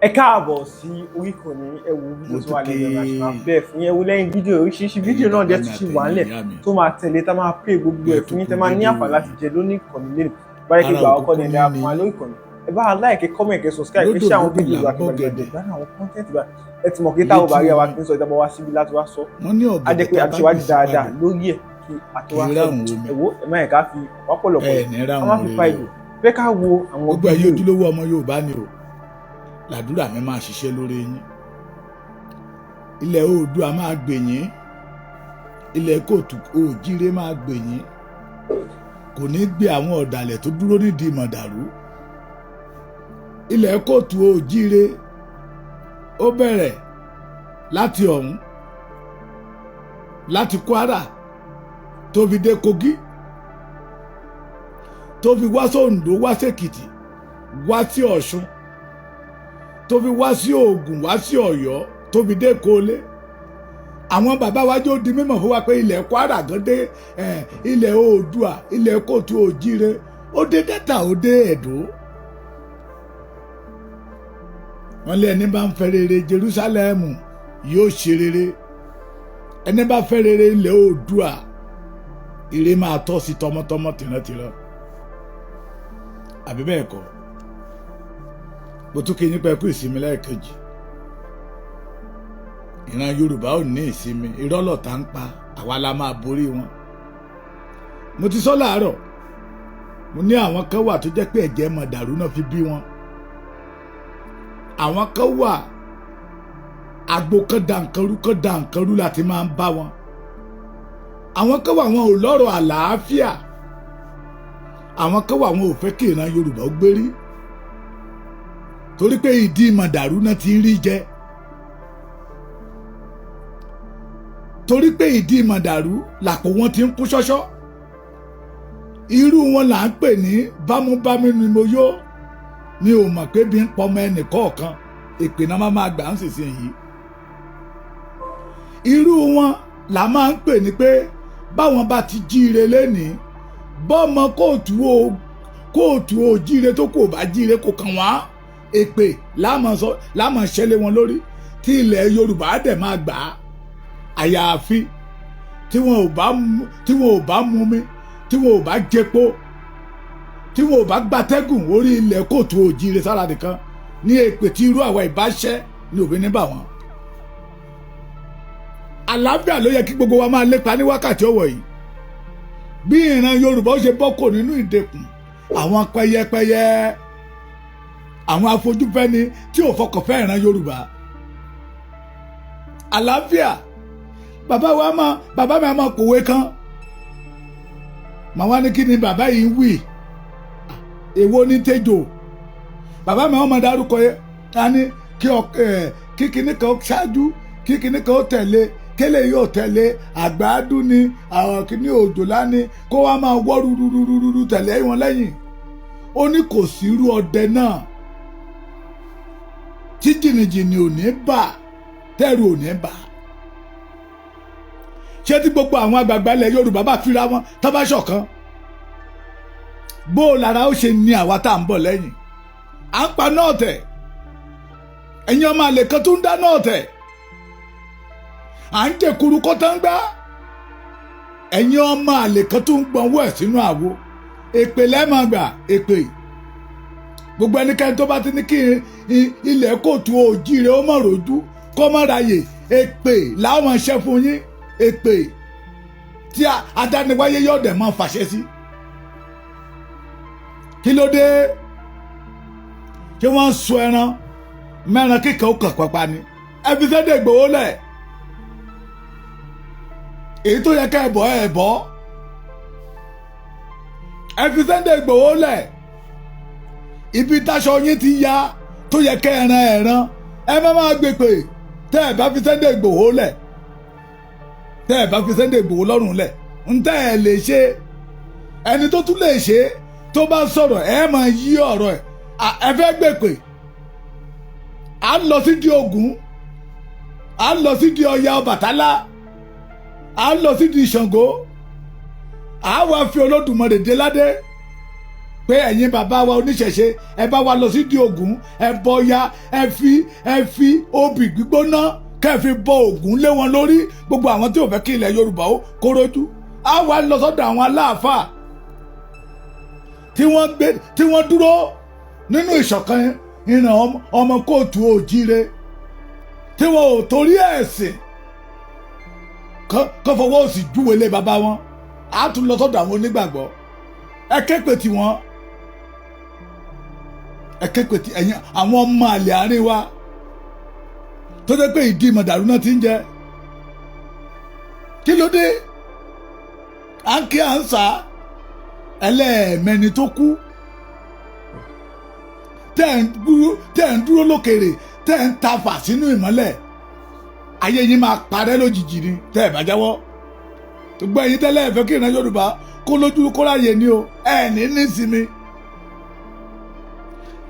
Ẹ káàbọ̀ sí orí ìkànnì. Ẹ wo fídíò Mo tó tún wà kí lẹ́yìn ọ̀nà àṣìmá bẹ́ẹ̀ fún yẹn wo lẹ́yìn fídíò. Oríṣiríṣi fídíò ẹ̀yin náà bàbá dẹ̀ mi tún ṣì àtẹ̀yin wà ńlẹ̀ ìyá mi. tó máa tẹ̀lé, tá máa pè gbogbo Ẹ ẹ̀ tún fún yín, kú tẹ́ máa ní dédé àǹfààní láti wòyí. jẹ lóní ìkànnì lẹ́nu báyìí. Kí Ara gbà ọkọ ní òkùnkùn ẹ̀dá ní fún wa lórí ìkànnì, ẹ bá wa like, comment, kẹ́ subscribe, kẹ́ lódò share àwọn lódò fídíò là wa ń kí bọ́ balẹ̀ gẹ̀dẹ̀ gbádùn àwọn content bá ẹ ti mọ̀ kí táwọn bá létí rí àwa omi. kí n sọ ìjábọ̀ wá síbi láti wá sọ. Wọ́n ní Á jẹ́ ọ̀gẹ̀dẹ̀ pé tá a bá ti ṣèwádìí gbìn sí dáadáa padò lórí ẹ̀ kí a tó kì wá í sọ. ráhùn omi. Ẹ wo, ẹ má yẹ ká fi ọ̀pọ̀lọpọ̀ Ẹ ní ká ráhùn má fi fa rere ìlú o. Fẹ́ ká wo àwọn Gbogbo ẹ̀yin fídíò. ojúlówó ọmọ Yorùbá ni o, làdúrà mi máa ṣiṣẹ́ lórí yín. Ilẹ̀ Oòduà máa gbè yín, ilẹ̀ kóòtù òjíire máa gbè yín, kò ní gbé àwọn ọ̀dàlẹ̀ tó dúró nídìí mọ̀dàrú. Ilẹ̀ kóòtù òjíire ó bẹ̀rẹ̀ láti ọ̀hún, láti Kwara tó fi dé Kogi, tó fi wá sóńdó, wá sèkìtì, wá sí Ọ̀ṣun, tó fi wá sí Ògùn, wá sí Ọ̀yọ́, tó fi dé Kólé. Àwọn bàbá wa jó di mímọ̀ fún wa pé ilẹ̀ Kwara gan dé ilẹ̀ Oòduà, ilẹ̀ kóòtù òjíire, ó dé Delta, ó dé Ẹdó. Wọ́n lé ẹni bá ń fẹ́ rere Jerúsálẹ́mù yóò ṣe rere. Ẹni bá fẹ́ rere ilẹ̀ Oòduà, ire máa tọ́ sí tọmọtọmọ, tìrantìran, àbí bẹ́ẹ̀ kọ́? Mo tún kí yín pé kú ìsinmi lẹ́ẹ̀kejì. Ìran Yorùbá ò ní ìsinmi. Irọ́ lọ̀tá ń pa, àwa la máa borí wọn. Mo ti sọ láàárọ̀, mo ní àwọn kan wà tó jẹ́ pé ẹ̀jẹ̀ mọ̀dàrú náà fi bí wọn. Àwọn kan wà, agbo kan da nǹkan rú, kan da nǹkan rú láti máa ń bá wọn. Àwọn kan wà, wọn ò lọ́rọ̀ àlàáfíà. Àwọn kan wà, wọn ò fẹ́ kí ìran Yorùbá ó gbérí, torí pé ìdí mọ̀dàrú náà ti ń rí jẹ, torí pé ìdí mọ̀dàrú làpò wọn ti ń kú ṣọ́ṣọ́. Irú wọn là ń pè ní bámúbámú ni mo yó, mi ò mọ̀ pé bí ń pọmọ ẹnì kọ̀ọ̀kan. Èpè náà máa gbà ń sìsìn yìí. Irú wọn là máa ń pè ní pé báwọn bá ti jíire lénìí, bọ́mọ kóòtù o kóòtù o jíire tó kò bá jíire kò kàn wá, èpè láàmọ̀ ṣẹlẹ̀ wọn lórí, tí ilẹ̀ Yorùbá dẹ̀ máa gbà á. Àyàfi tí wọn ò bá tí wọn ò bá mumi, tí wọn ò bá jẹpo, tí wọn ò bá gbatẹ́gùn orí ilẹ̀ kóòtù òjíire sára nìkan ní èpè tí irú àwa ìbáṣẹ́ ní òfin ní bà wọ́n. Àlàáfíà ló yẹ kí gbogbo wa máa lépa ní wákàtí ọ̀wọ̀ yìí, bí ìran Yorùbá ó ṣe bọ́ kò nínú ìdẹkùn àwọn pẹyẹpẹyẹ, àwọn afojúfẹ́ni tí ò fọkàn fẹ́ ìran Yorùbá. Àlàáfíà. Bàbá wa máa, bàbá mi a máa kòwé kan, màá wá ní kí ni bàbá yìí ń wí, èwo ní tẹjọ. Bàbá mi wọn máa dárúkọ yẹ ta ní kí ọ ẹ kí kinní kan ṣáájú, kí kinní kan ó tẹ̀lé, kélé yóò tẹ̀lé, àgbàdún ni àwọn kinní òjòlá ni kó wá máa wọ́ rúrúrúrú tẹ̀lé wọn lẹ́yìn. Ó ní kò sí irú ọdẹ náà tí jìnnìjìnnì ò ní bà, tẹ́rù ò ní bà. Ṣé tí gbogbo àwọn àgbààgbà ilẹ̀ Yorùbá bá fira wọn tó bá ṣọ̀kan, bó o lára ó ṣe ní àwa tá à ń bọ̀ lẹ́yìn? À ń pa náà tẹ̀, ẹ̀yin ọmọ àlè kan tó ń dá náà tẹ̀, à ń jẹ̀kuru kó tán gbá, ẹ̀yin ọmọ àlè kan tó ń gbọ̀nwọ́ ẹ̀ sínú àwo. Èpè lẹ́ẹ̀mọ̀ gbà, èpè. Gbogbo ẹnikẹ́ni tó bá ti ní kí ilẹ̀ kóòtù òjíire ó mọ̀ rojú kó mọ̀ ráyè, èpè làwọn ṣe fún yín, èpè tí adániwáyé yóò dẹ̀ máa fàṣẹ sí. Kí ló dé? Kí wọ́n ń sọ ẹran mẹ́ran kíkan ó kàn pápá ni. Ẹ fi Sunday Igboho lẹ̀. Èyí tó yẹ ká ẹ bọ́, ẹ bọ́. Ẹ fi Sunday Igboho lẹ̀. Ibi táṣọ yín ti ya tó yẹ ká ẹran ẹran, ẹ má máa gbé pè. Tẹ́ ẹ bá fi Sunday Igboho lẹ̀, tẹ́ ẹ bá fi Sunday Igboho lọ́rùn lẹ̀, ń tẹ́ ẹ lè ṣe, ẹni tó tún lè ṣe tó bá sọ̀rọ̀, ẹ máa yí ọ̀rọ̀ ẹ̀. Ẹ fẹ́ gbé pè. À ń lọ sí di Ògún, à ń lọ sí di Ọya Ọbàtálá, à ń lọ sí di Ṣàngó, à wá fi Olódùmarè dé ládé. Pé ẹ̀yin bàbá wa oníṣẹ̀ṣe, ẹ bá wa lọ sí di Ògún, ẹ bọ ya, ẹ fi obì gbígbóná kẹ́ ẹ fi bọ Ògún lé wọn lórí, gbogbo àwọn tí ò fẹ́ kí ilẹ̀ Yorùbá ó kó rójú. Á wá lọ sọ́dọ̀ àwọn aláàfáà tí wọ́n gbé, tí wọ́n dúró nínú ìṣọ̀kan ìran ọmọ kóòtù òjíire, tí wọn ò torí ẹ̀sìn kọ́ fọwọ́ òsì júwe lé bàbá wọn. Á tún lọ sọ́dọ̀ àwọn onígbàgbọ́. Ẹ képe tí wọ́n, ẹ képe tí ẹ̀yin àwọn ọmọ àlè àárín wa tó jẹ́ pé ìdí mọ̀dàrú náà ti ń jẹ. Kí ló dé? À ń kí, à ń sá ẹlẹ́ẹ̀mẹ́ni tó kú, tẹ́ ń dúró lókèrè, tẹ́ ń tafà sínú ìmọ́lẹ̀. Ayé yín máa parẹ́ lójijì ni tẹ́ ẹ̀ bá jáwọ́. Gbogbo ẹ̀yin tẹ́lẹ̀ ẹ̀fẹ́ kí ìran Yorùbá kó lójú kó ráyè ni o, ẹ̀ ní nísinmi.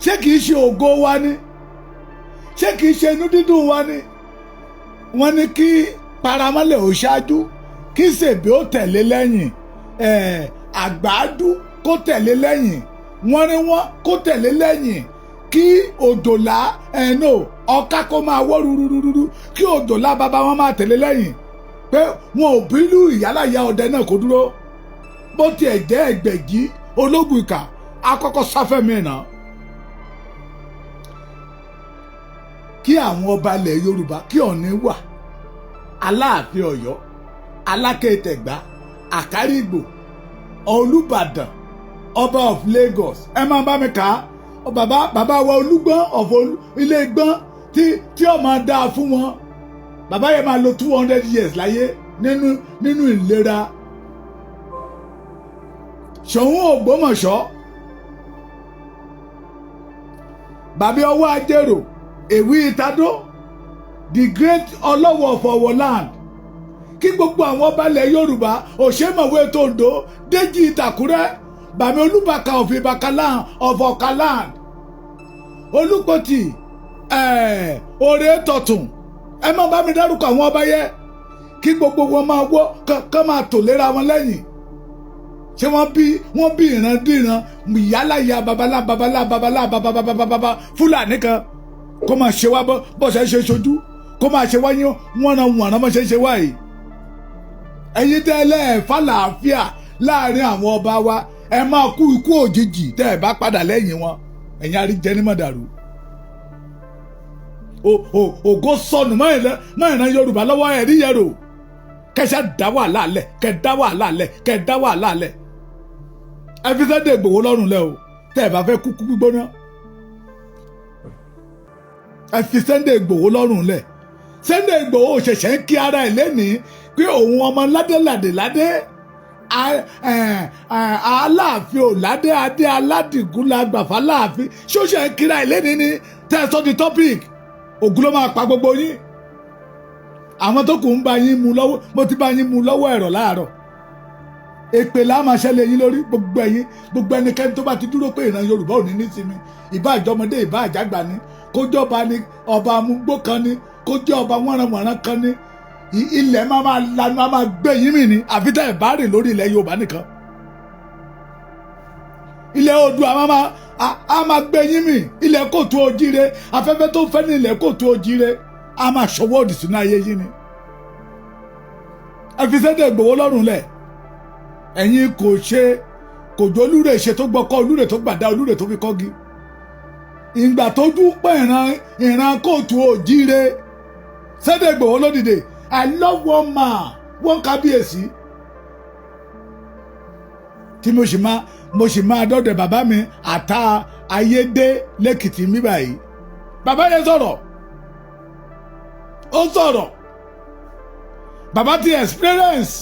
Ṣé kìí ṣe ògo wa ni? Ṣé kìí ṣe inú dídùn wa ni? Wọ́n ní kí paramọ́lẹ̀ ò ṣáájú, kí sèbí ó tẹ̀lé lẹ́yìn, ẹ̀ àgbàdú kó tẹ̀lé lẹ́yìn, wọ́n ní wọ́n kó tẹ̀lé lẹ́yìn, kí òjòlá ẹ̀nà ọ̀ká kó máa wọ́ rúrúrúrú, kí òjòlá bàbá wọn máa tẹ̀lé lẹ́yìn, pé wọn ò bínú ìyálàyà ọdẹ náà kó dúró. Bó tiẹ̀ jẹ́ ẹgbẹ̀jì ológun ìkà akọ́kọ́ sáfẹ́mi náà, kí àwọn ọba ilẹ̀ Yorùbá, kí Ọ̀ọ̀ni wà, Aláàfin Ọ̀yọ́, Aláké Tẹ̀gbá, Àkárìgbò, Olúbàdàn, ọba of Lagos, ẹ máa bá mi kà á, bàbá bàbá wa Olúgbọ́n of ilé Gbọ́n tí ó máa dáa fún wọn. Bàbá yẹn máa lo 200 years láyé nínú ìlera. Ṣọ̀ún Ògbómọ̀ṣọ́, bàbá ọwọ́ ajérò èwì ìtadó, the great Ọlọ́wọ̀ of our land, kí gbogbo àwọn ọba ilẹ̀ Yorùbá, Òṣèmọ̀wé tòǹdó, Déjì Ìtàkùrẹ́, bàmí Olúbàkà of Ìbàkàlàn of Ọ̀kàland, Olùpọ̀tì òrè tọ̀tún, ẹ má bá mi dárúkọ àwọn ọba yẹ, kí gbogbo wọn máa wọ́ kán máa tò léra wọn lẹ́yìn. Ṣé wọ́n bí ìran díran ìyálàyà babalá babalá babalá babalá Fúlàní kan kó máa ṣe wá bó ṣe ṣe ṣojú, kó máa ṣe wá yín wọ́nran wọ̀nran bó ṣe ṣe wá yìí? Ẹ̀yin tẹ́lẹ̀ fàlàáfíà láàrin àwọn ọba wa, ẹ máa kú ikú òjijì tẹ́ ẹ bá padà lẹ́yìn wọn. Ẹ̀yin aríjẹ ní mọ̀dàrú, ògo sọnù mọ́ ìran Yorùbá lọ́wọ́. Ẹ̀rí yẹn rò kẹsà dá wàhálà lẹ̀, kẹ dá wàhálà lẹ̀, kẹ dá wàhálà lẹ̀. Ẹ fi Sunday Igboho lọ́rùn lẹ́ o, tẹ́ ẹ bá fẹ́ kúkú gbígbóná. Ẹ fi Sunday Igboho lọ́rùn lẹ̀. Sunday Igboho ṣẹ̀ṣẹ̀ ń kí ara ẹ̀ lẹ́nìí pé òun ọmọ ládéládé ládé, Aláàfin ò ládé, adé aládìgún la gbàfà láàfin. Ṣóṣe ń kíra ẹ̀ lẹ́nìí ni tẹ́ ẹ sọ di topic? Ògùn ló máa pa gbogbo yín. Àwọn tó kù ń bá yín mu lọ́wọ́, mo ti bá yín mu lọ́wọ́ ẹ̀rọ láàárọ̀. Èpè là máa ṣẹlẹ̀ yín lórí, gbogbo ẹ̀yin, gbogbo ẹnikẹ́ni tó bá ti dúró pé ìran Yorùbá ò ní nísinmi, ìbá àjọmọdé, ìbá àjàgbà ni, kójọba ni, ọba amúgbó kan ni, kójọ ọba wọ́nranwọ̀nran kan ni, ilẹ̀ máa máa lanu, máa máa gbé yín mì ní, àfi tẹ́ ẹ̀ bá rìn lórí ilẹ̀ Yorùbá nìkan. Ilẹ̀ Oòduà máa a máa gbé yín mì. Ilẹ̀ kóòtù ojíire, afẹ́fẹ́ tó fẹ́ ní ilẹ̀ kóòtù ojíire a máa ṣọwọ́ òdì sínú ayé yín ni. Ẹ fi Sunday Igboho lọ́rùn lẹ̀. Ẹ̀yin kò ṣe kò jọ olúre ṣe tó gbọ́kọ́, olúre tó gbàdá, olúre tó fi kọ́gi. Ìgbà tójú pẹ́ ìran kóòtù òjíire, Sunday Igboho lódìde. I love one man, one kábíyèsí tí mo sì máa dọ́dẹ̀ bàbá mi àtà ayédè lẹ́kìtì mi báyìí. Bàbá yẹn sọ̀rọ̀, ó sọ̀rọ̀. Bàbá ti experience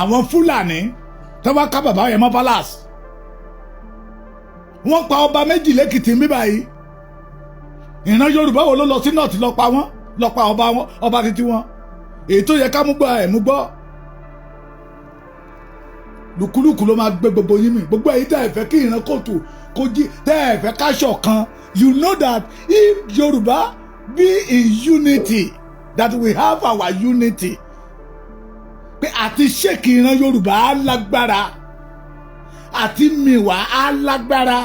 àwọn Fúlàní tó wá ká bàbá yẹn mọ́ palace. Wọ́n pa ọba méjì lẹ́kìtì mi báyìí. Ìran Yorùbá wo ló lọ sí north lọ pa wọ́n, lọ pa ọba wọn, ọba títí wọn? Èyí tó yẹ ká mú gbọ́ ẹ̀ mú gbọ́. Lùkúlùkù ló máa gbé gbogbo yín mì. Gbogbo èyí tẹ́ ẹ fẹ́ kí ìran kóòtù kó jí, tẹ́ ẹ fẹ́ ká ṣọ̀kan, you know that if Yorùbá be in unity, that we have our unity, pé àti ṣèkì ìran Yorùbá á lágbára. Àti mìwá á lágbára.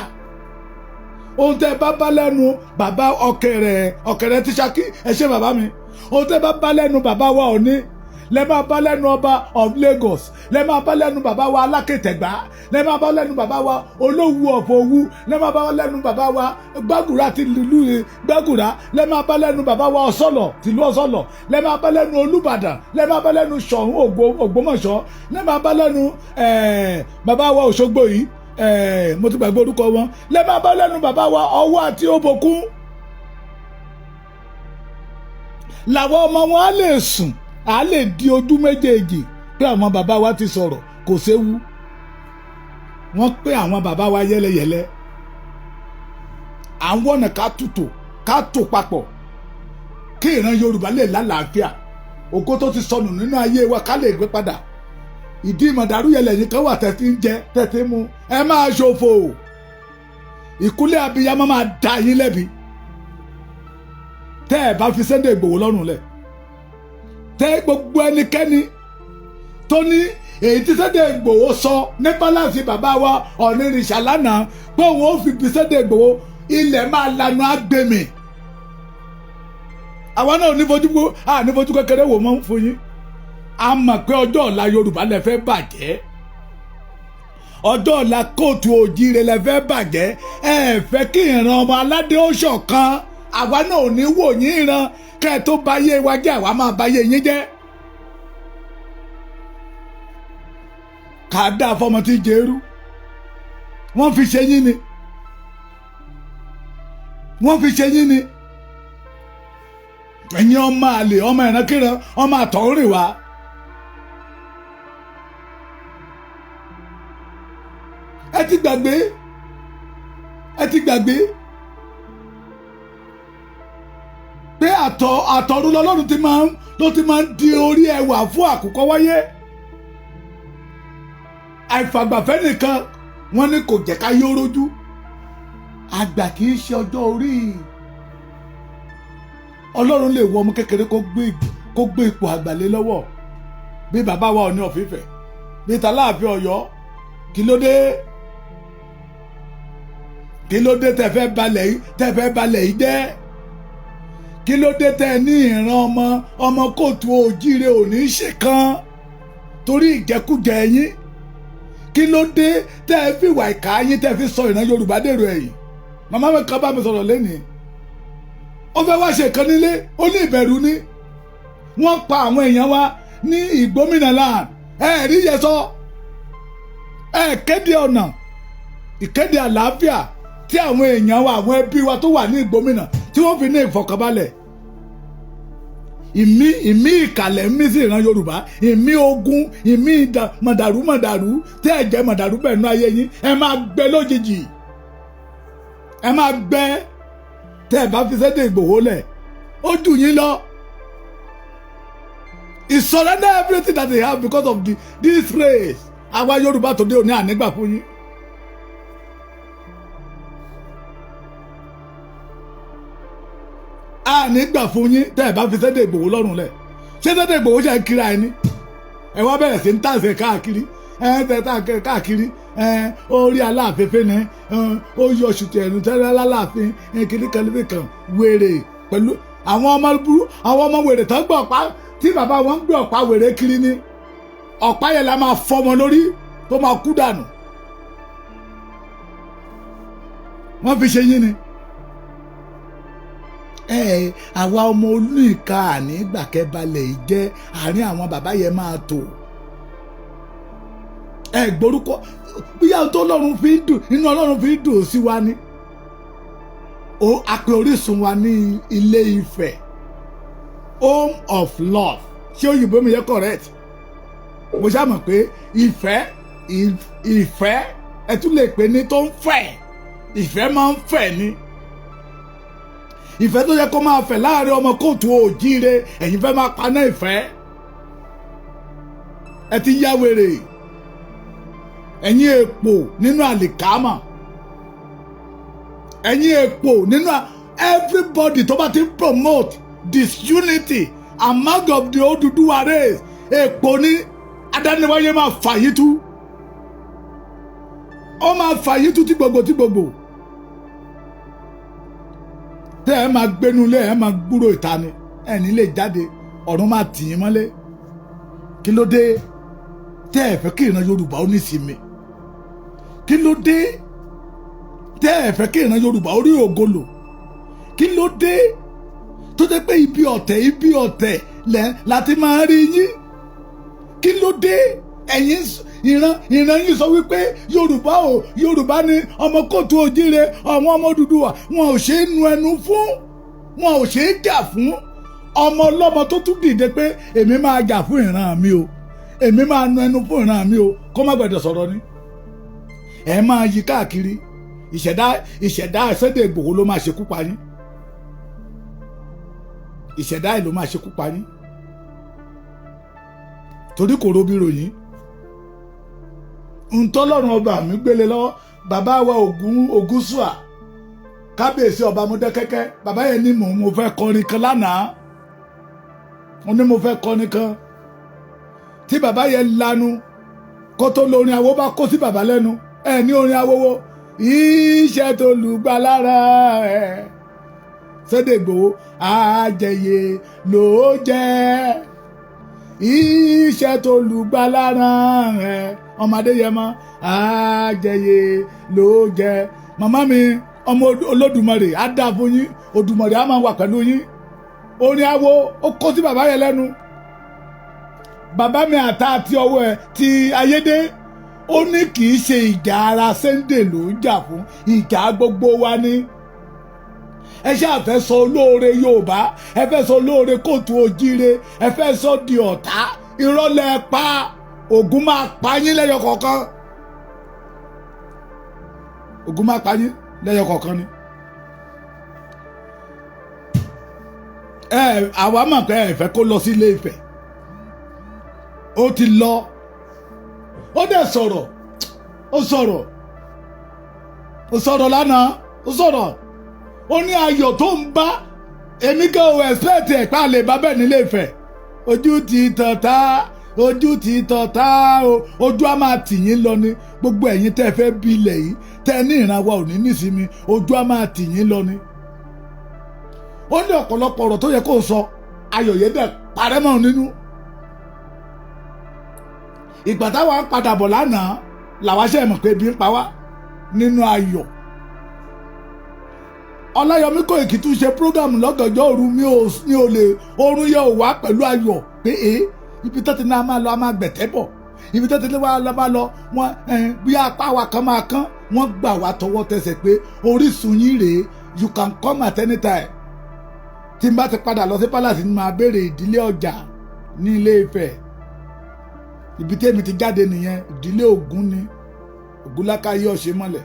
Ohun tẹ́ bá bá lẹ́nu bàbá Ọ̀kẹ̀rẹ̀, Ọ̀kẹ̀rẹ̀ ti Ṣakí, ẹ ṣé bàbá mi. Ohun tẹ́ bá bá lẹ́nu bàbá wa Ọ̀ní, lẹ́ máa bá lẹ́nu ọba of Lagos, lẹ́ máa bá lẹ́nu bàbá wa Alákẹ́tẹ̀gbá, lẹ́ máa bá lẹ́nu bàbá wa Olówú ọ̀fọ̀ Òwu, lẹ́ máa bá lẹ́nu bàbá wa Gbàgùrà ti lùlù Gbàgùrà, lẹ́ máa bá lẹ́nu bàbá wa Ọ̀sọ́lọ̀ tìlú Ọ̀sọ́lọ̀, lẹ́ máa bá lẹ́nu Olúbàdàn, lẹ́ máa bá lẹ́nu Ṣọ̀ún Ògbómọ̀ṣọ́, lẹ́ máa bá lẹ́nu bàbá wa Òṣogbo yìí, mo ti gbàgbé orúkọ wọn, lẹ́ máa bá lẹ́nu bàbá wa Ọwọ́ àti Òbòkun. Làwọn ọmọ wọn á lè sùn, á lè di ojú méjèèjì pé àwọn bàbá wa ti sọ̀rọ̀, kò séwu. Wọ́n pé àwọn bàbá wa yẹ́lẹyẹ̀lẹ. À ń wọ̀nà ká tutù, ká tò papọ̀, kí ìran Yorùbá lè lálàáfíà. Ògo tó ti sọnù nínú ayé wa, ká lè gbé padà. Ìdí ìmọ̀dàrú yẹlẹ̀ yìí kan wà tẹ̀tí ń jẹ, tẹ̀tí mu. Ẹ máa ṣòfò. Ìkúlẹ̀ abiyamọ máa da yín lẹ́bi tẹ́ ẹ bá fi Sunday Igboho lọ́rùn lẹ̀. Tẹ́ gbogbo ẹnikẹ́ni tó ní èyí tí Sunday Igboho sọ ní palace bàbá wa Ọ̀nìrìṣà lánàá pé òun ó fi bí Sunday Igboho, ilẹ̀ máa lanu agbèmí. Àwa náà ní fojú à ní fojú kékeré wò mọ́ fún yín. A mọ̀ pé ọjọ́ ọ̀la Yorùbá lẹ fẹ́ bàjẹ́, ọjọ́ ọ̀la kóòtù òjìrè lẹ fẹ́ bàjẹ́. Ẹ fẹ́ kí ìran ọmọ aládé ó ṣọ̀kan. Àwa náà ò ní wò yín ìran. Kẹ́ ẹ tó báyé wa jẹ́, àwa máa báyé yín jẹ́. Kà á dáa fọmọ tí jẹ́rú wọ́n fi ṣe yín ni, wọ́n fi ṣe yín ni. Ẹ̀yin ọmọ àlè, ọmọ ìrankíran, ọmọ àtọ̀húnrìn wá. Ẹ ti gbàgbé, ẹ ti gbàgbé pé àtọ̀ àtọ̀run lọ́lọ́run ti máa ń ló ti máa ń di orí ẹwà fún àkùkọ wáyé. Àìfàgbàfẹ́ nìkan wọ́n ní kò jẹ́ ká yóò rojú. Àgbà kì í ṣe ọjọ́ orí. Ọlọ́run lè wọ ọmọ kékeré kó gbé ipò àgbàlé lọ́wọ́, bí bàbá wa Ọọ̀ni of Ifẹ̀, bí tàláàfin Ọ̀yọ́. Kí ló dé? Kí ló dé tẹ́ fẹ́ balẹ̀ yìí, tẹ́ fẹ́ balẹ̀ yìí jẹ́? Kí ló dé tẹ́ ní ìran ọmọ kóòtù òjíire ò ní ṣe kan torí ìjẹkújẹ yín? Kí ló dé tẹ́ ẹ fi ìwà ìkà yín, tẹ́ fi sọ ìran Yorùbá dèrò ẹ̀yìn? Màmá mi kan bá mi sọ̀rọ̀ lẹ́nìí. Ó fẹ́ wá ṣe kan nílé, ó ní ìbẹ̀rù ní wọ́n pa àwọn èèyàn wa ní Ìgbómìnà land. Ẹ rí yẹ sọ, ẹ kéde ọ̀nà ìkéde àlàáfíà tí àwọn èèyàn wa, àwọn ẹbí wa tó wà ní Ìgbómìnà, tí wọ́n fi ní ìfọ̀kànbalẹ̀. Ìmí ìkàlẹ̀ ń mí sí ìran Yorùbá, ìmí ogun, ìmí mọ̀dàrú mọ̀dàrú tí ẹ̀jẹ̀ mọ̀dàrú bẹ̀ nú ayé yín. Ẹ máa gbẹ lójijì, ẹ máa gbẹ tẹ́ ẹ bá fi Sunday Ìgbòho lẹ̀. Ó jù yín lọ. He surrender everything that he have because of this race. Àwa Yorùbá tó dé òní ànígbà fún yín. Ànígbà fún yín tẹ́ ẹ bá fi Sunday Ìgbòho lọ́rùn lẹ̀. Ṣé Sunday Ìgbòho ṣe ń kiri ẹni? Ẹ wá bẹ̀rẹ̀ sí ń tàṣẹ káàkiri, ẹ ń tẹ káàkiri. Ẹ orí aláàfin ni ó yọ ṣùtì ẹ̀rù tẹ́lẹ̀ aláàfin kiri kan níbi kan. Wèrè pẹ̀lú àwọn ọmọ burú, àwọn ọmọ wèrè tán gbọ́ ọ̀pá tí bàbá wọn ń gbé ọ̀pá wèrè kiri ni. Ọ̀pá yẹn la máa fọ́ ọmọ lórí tó máa kú dànù. Wọ́n fi ṣe yín ni. Ẹ àwa ọmọ olùkà àní gbàkẹ́balẹ̀ yìí jẹ́ àárín àwọn bàbá yẹn máa tò. Ẹ gbórúkọ bíyà tó Ọlọ́run fi ń dùn inú, Ọlọ́run fi ń dùn sí wa ni. Ó àpè orísun wa ní Ilé Ifẹ̀, home of love. Ṣé òyìnbó mi yẹ correct? Mo ṣáà mọ̀ pé ìfẹ́, ìfẹ́ ẹ tún lè pè ní tó ń fẹ̀. Ìfẹ́ máa ń fẹ̀ ni. Ìfẹ́ tó yẹ kó máa fẹ̀ láàrin ọmọ kóòtù òjíire, ẹ̀yin fẹ́ máa paná ìfẹ́. Ẹ ti yá wèrè. Ẹ̀yin èpò nínú àlìkámà, ẹ̀yin èpò nínú everybody tó bá ti ń promote disunity among of the Odùduwà race, èpò ní adániwáyé máa fà yín tú. Ó máa fà yín tú tí gbogbo tí gbogbo. Tẹ́ ẹ máa gbénu lé, ẹ máa gbúrò ìta ni, ẹ ní lè jáde, ọ̀run máa tì yín mọ́lé. Kí ló dé tẹ́ ẹ fẹ́ kí ìran Yorùbá ó ní ìsinmi? Kí ló dé tẹ́ ẹ fẹ́ kí ìran Yorùbá ó rí ògo lò? Kí ló dé tó jẹ́ pé ibi ọ̀tẹ̀, ibi ọ̀tẹ̀ lẹ̀ láti máa rí yín? Kí ló dé? Ẹ̀yin ìran yín sọ wípé Yorùbá o, Yorùbá ni ọmọ kóòtù òjíire, àwọn ọmọ Odùduwà, wọn ò ṣe é nu ẹnu fún, wọn ò ṣe é jà fún. Ọmọ ọlọ́mọ tó tún dìde pé èmi máa jà fún ìran mi o, èmi máa nu ẹnu fún ìran mi o, kó má gbẹdọ̀ sọ̀rọ̀ ni. Ẹ máa yí káàkiri. Ìṣẹ̀dá Sunday Igboho ló máa ṣekú pa yín. Ìṣẹ̀dá ẹ̀ ló máa ṣekú pa yín, torí kò robi ròyìn ntọ́lọ́run ọba mi gbélé lọ́wọ́. Bàbá wa Ògún Ògúnṣùà, kábíyèsí ọba Mọdákẹ́kẹ́, bàbá yẹn ní mò ń fẹ́ kọrin kan lánàá. Mo ní mo fẹ́ kọrin kan tí bàbá yẹn lanu kó tó lórin awo bá kó sí bàbá lẹ́nu ẹ ní orin awowo iṣẹ́ tó lùgbà lára ẹ̀. Sunday Igboho àjẹyè ló jẹ́ iṣẹ́ tó lùgbà lára ẹ̀. Ọmọdé yẹn mọ́ àjẹyè ló jẹ́. Màmá mi, ọmọ Olódùmarè á dáa fún yín, Odùmarè á máa wà pẹ̀lú yín. Orin awo ó kó sí bàbá yẹn lẹ́nu. Bàbá mi àtà àti ọwọ́ ẹ̀ ti ayédè, ó ní kì í ṣe ìjà ara Sunday ló ń jà fún, ìjà gbogbo wa ni. Ẹ ṣáà fẹ́ sọ olóore Yorùbá, ẹ fẹ́ sọ olóore kóòtù òjíire, ẹ fẹ́ sọ di ọ̀tá. Irọ́ lẹ pa. Ògún máa pa yín lẹ́yọ kọ̀ọ̀kan. Ògún máa pa yín lẹ́yọ kọ̀ọ̀kan ni. Ẹ àwa mọ̀ pé ẹ fẹ́ kó lọ sí Ilé Ifẹ̀. Ó ti lọ, ó dẹ̀ sọ̀rọ̀, ó sọ̀rọ̀, ó sọ̀rọ̀ lánàá, ó sọ̀rọ̀. Ó ní ayọ̀ tó ń bá èmi gan ò expect ẹ̀ pa lè bá bẹ́ẹ̀ nílé Ifẹ̀. Ojú ti tàn tá, ojú ti tàn tá o, ojú á máa tì yín lọ ni. Gbogbo ẹ̀yin tẹ́ fẹ́ bí ilẹ̀ yìí, tẹ́ ní ìran wa ò ní nísinmi, ojú á máa tì yín lọ ni. Ó ní ọ̀pọ̀lọpọ̀ ọ̀rọ̀ tó yẹ kó sọ, ayọ̀ yẹn dẹ̀ parẹ́ mọ́ nínú. Ìgbà táwa ń padà bọ̀ lánàá làwa ṣe mọ̀ pé ebi ń pa wá nínú ayọ̀. Ọláyọmí Kóìkì tún ṣe program lọ́gànjọ́ òru. Mi ò lè oorun yẹ ò wá pẹ̀lú ayọ̀ pé e ibi tó ti ní a máa lọ, a máa gbẹ̀tẹ́ bọ̀. Ibi tó ti ní wa lọ máa lọ wọn, bí apá wa kan máa kán. Wọ́n gbà wá tọwọ́ tẹsẹ̀ pé orísun yín rèé, you can come at any time. Tí n bá ti padà lọ sí palace ni màá béèrè ìdílé ọjà ní Ilé Ifẹ̀. Ibi tí èmi ti jáde nìyẹn. Ìdílé Ògún ni, Ògúnlákàyé ọ̀ṣẹ́ mọ́lẹ̀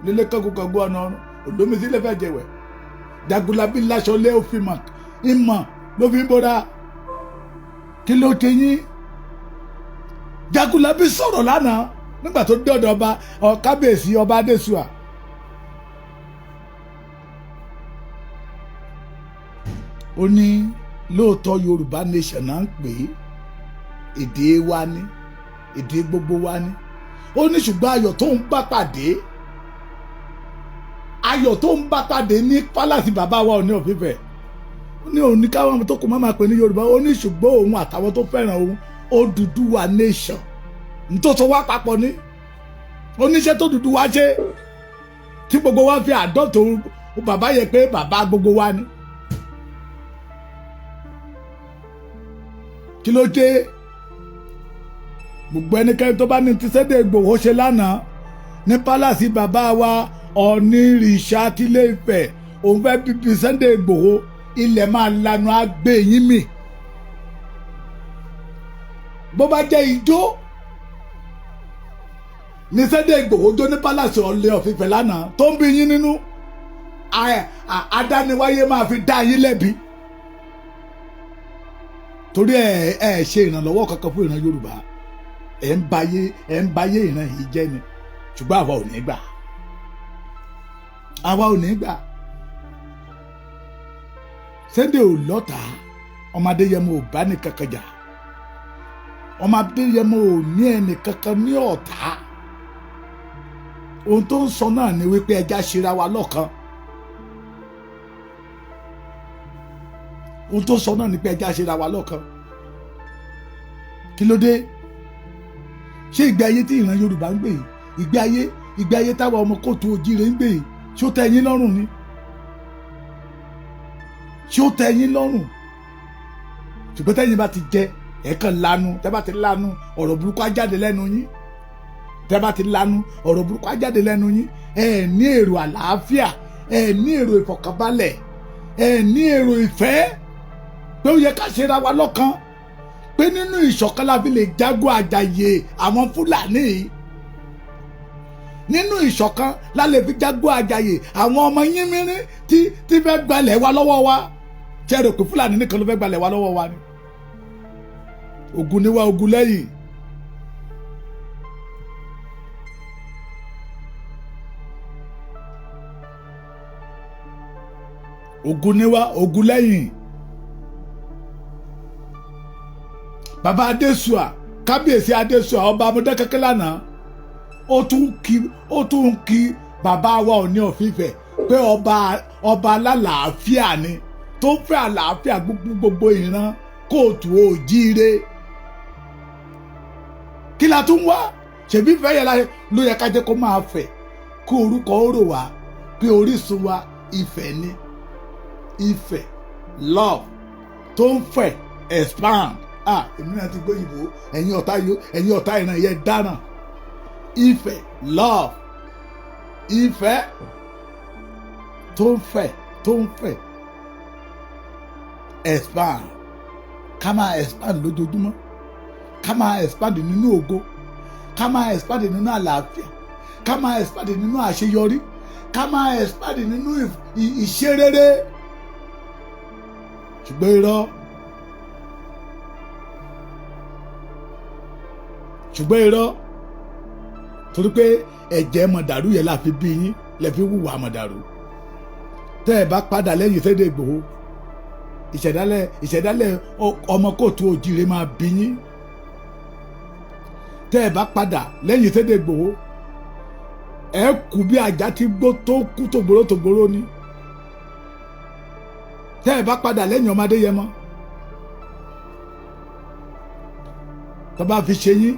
lílé kángun ọ̀nà ọ̀run olómi sílẹ̀ fẹ́ jẹ̀wẹ̀. Jagunlabi láṣọ lé òfin mọ̀ ìmọ̀ ló fi ń bóra. Kí ló ṣe yín? Jagunlabi sọ̀rọ̀ lánàá nígbà tó dọ̀dọ̀ ọba kábíyèsí ọba Adésùà. Ó ní lóòótọ́ Yorùbá nation náà ń pè é, èdè wa ni, èdè gbogbo wa ni. Ó ní ṣùgbọ́n ayọ̀ tó ń bá pàdé, ayọ̀ tó ń bá pàdé ní pálásì bàbá wa Ọọ̀ni of Ifẹ̀, ó ní òun ní káwọn tó kù má máa pè ní Yorùbá. Ó ní ṣùgbọ́n òun àtàwọn tó fẹ́ràn òun, Odùduwà nation nítòsọ wá papọ̀ ní oníṣẹ́ tó Odùduwà ṣe tí gbogbo wa fi àdọ́tò bàbá yẹ pé bàbá gbogbo wa ni. Kí ló dé? Gbogbo ẹnikẹ́ni tó bá ní ti Sunday Igboho ṣe lánàá ní pálásì bàbá wa Ọ̀nìrìṣà tilé Ifẹ̀, òun fẹ́ bíbí Sunday Igboho, ilẹ̀ máa lanu á gbé yín mì. Bó bá jẹ́ ijó ní Sunday Igboho jó ní pálásì Ọọ̀ni of Ifẹ̀ lánàá tó ń bí yín nínú, adániwáyé máa fi dá yín lẹ́bi, torí ẹ ṣe ìrànlọ́wọ́ kankan fún ìran Yorùbá. Ẹ ń bayé ìran yìí jẹ́ ni. Ṣùgbọ́n àwa ò ní gbà, àwa ò ní gbà. Sunday ò lọ́tà. Ọmọ Adéyẹmọ ò bá ní kankan jà. Ọmọ Adéyẹmọ ò ní ẹnì kankan ní ọ̀tá. Ohun tó ń sọ náà ni wípé ẹ jẹ́ á ṣera wa lọ́kan. Ohun tó ń sọ náà ni pé ẹ jẹ́ á ṣera wa lọ́kan. Kí ló dé? Ṣé ìgbé ayé tí ìran Yorùbá ń gbé yìí, ìgbé ayé táwa ọmọ kóòtù òjíire ń gbé yìí, ṣé ó tẹ́ yín lọ́rùn ni? Ṣé ó tẹ́ yín lọ́rùn? Ṣùgbọ́n tẹ́yìn bá ti jẹ, ẹ̀ kàn lanu. Tẹ́ bá ti lanu, ọ̀rọ̀ burúkú á jáde lẹ́nu yín. Tẹ́ bá ti lanu, ọ̀rọ̀ burúkú á jáde lẹ́nu yín. Ẹ ní èrò àlàáfíà, ẹ ní èrò ìfọ̀kànbalẹ̀, ẹ ní èrò ìfẹ́ pé ó yẹ ká ṣera wa lọ́kan, pé nínú ìṣọ̀kan la fi lè jagun àjàyè àwọn Fúlàní yìí. Nínú ìṣọ̀kan la lè fi jagun àjàyè àwọn ọmọ yínmírín tí fẹ́ gbalẹ̀ wa lọ́wọ́ wa. Tí ẹ rò pé Fúlàní nìkan ló fẹ́ gbalẹ̀ wa lọ́wọ́ wa ni? Ogun níwá, ogun lẹ́yìn. Ogun níwá, ogun lẹ́yìn. Bàbá Adésùà, Kábíyèsí Adésùà, ọba Amọ̀dákẹ́kẹ́ lánàá, ó tún kí bàbá wa Ọọ̀ni of Ifẹ̀ pé ọba alálàáfíà ni, tó ń fẹ́ àlàáfíà gbogbo ìran kóòtù òjíire. Kí la tún wá? Ṣèbí fẹ́ yẹ ló yẹ ká jẹ́ kó máa fẹ̀, kó orúkọ ó rò wá pé orísun wa Ifẹ̀ ni. Ifẹ̀, love tó ń fẹ̀, expand. Ah, èmi náà ti gbọ́ ìbò. Ẹ̀yin ọ̀tá yìí, ẹ̀yin ọ̀tá ìran yẹn dáràn. Ifẹ̀, love, ìfẹ́ tó ń fẹ̀, tó ń fẹ̀, expand. Ká máa expand lójoojúmọ́, ká máa expand nínú ògo, ká máa expand nínú àlàáfíà, ká máa expand nínú àṣeyọrí, ká máa expand nínú ìṣerere. Ṣùgbọ́n irọ́, ṣùgbọ́n irọ́, torí pé ẹ̀jẹ̀ mọ̀dàrú yẹn la fi bí yín, lẹ fi wùwà mọ̀dàrú. Tẹ́ ẹ bá padà lẹ́yìn Sunday Igboho, ìṣẹ̀dálẹ̀ ọmọ kóòtù òjìrè máa bí yín. Tẹ́ ẹ bá padà lẹ́yìn Sunday Igboho, ẹ kú bí ajá tí gbó tó kú tògbòrò tògbòrò ni. Tẹ́ ẹ bá padà lẹ́yìn ọmọdé yẹn mọ́ tó bá fi ṣe yín,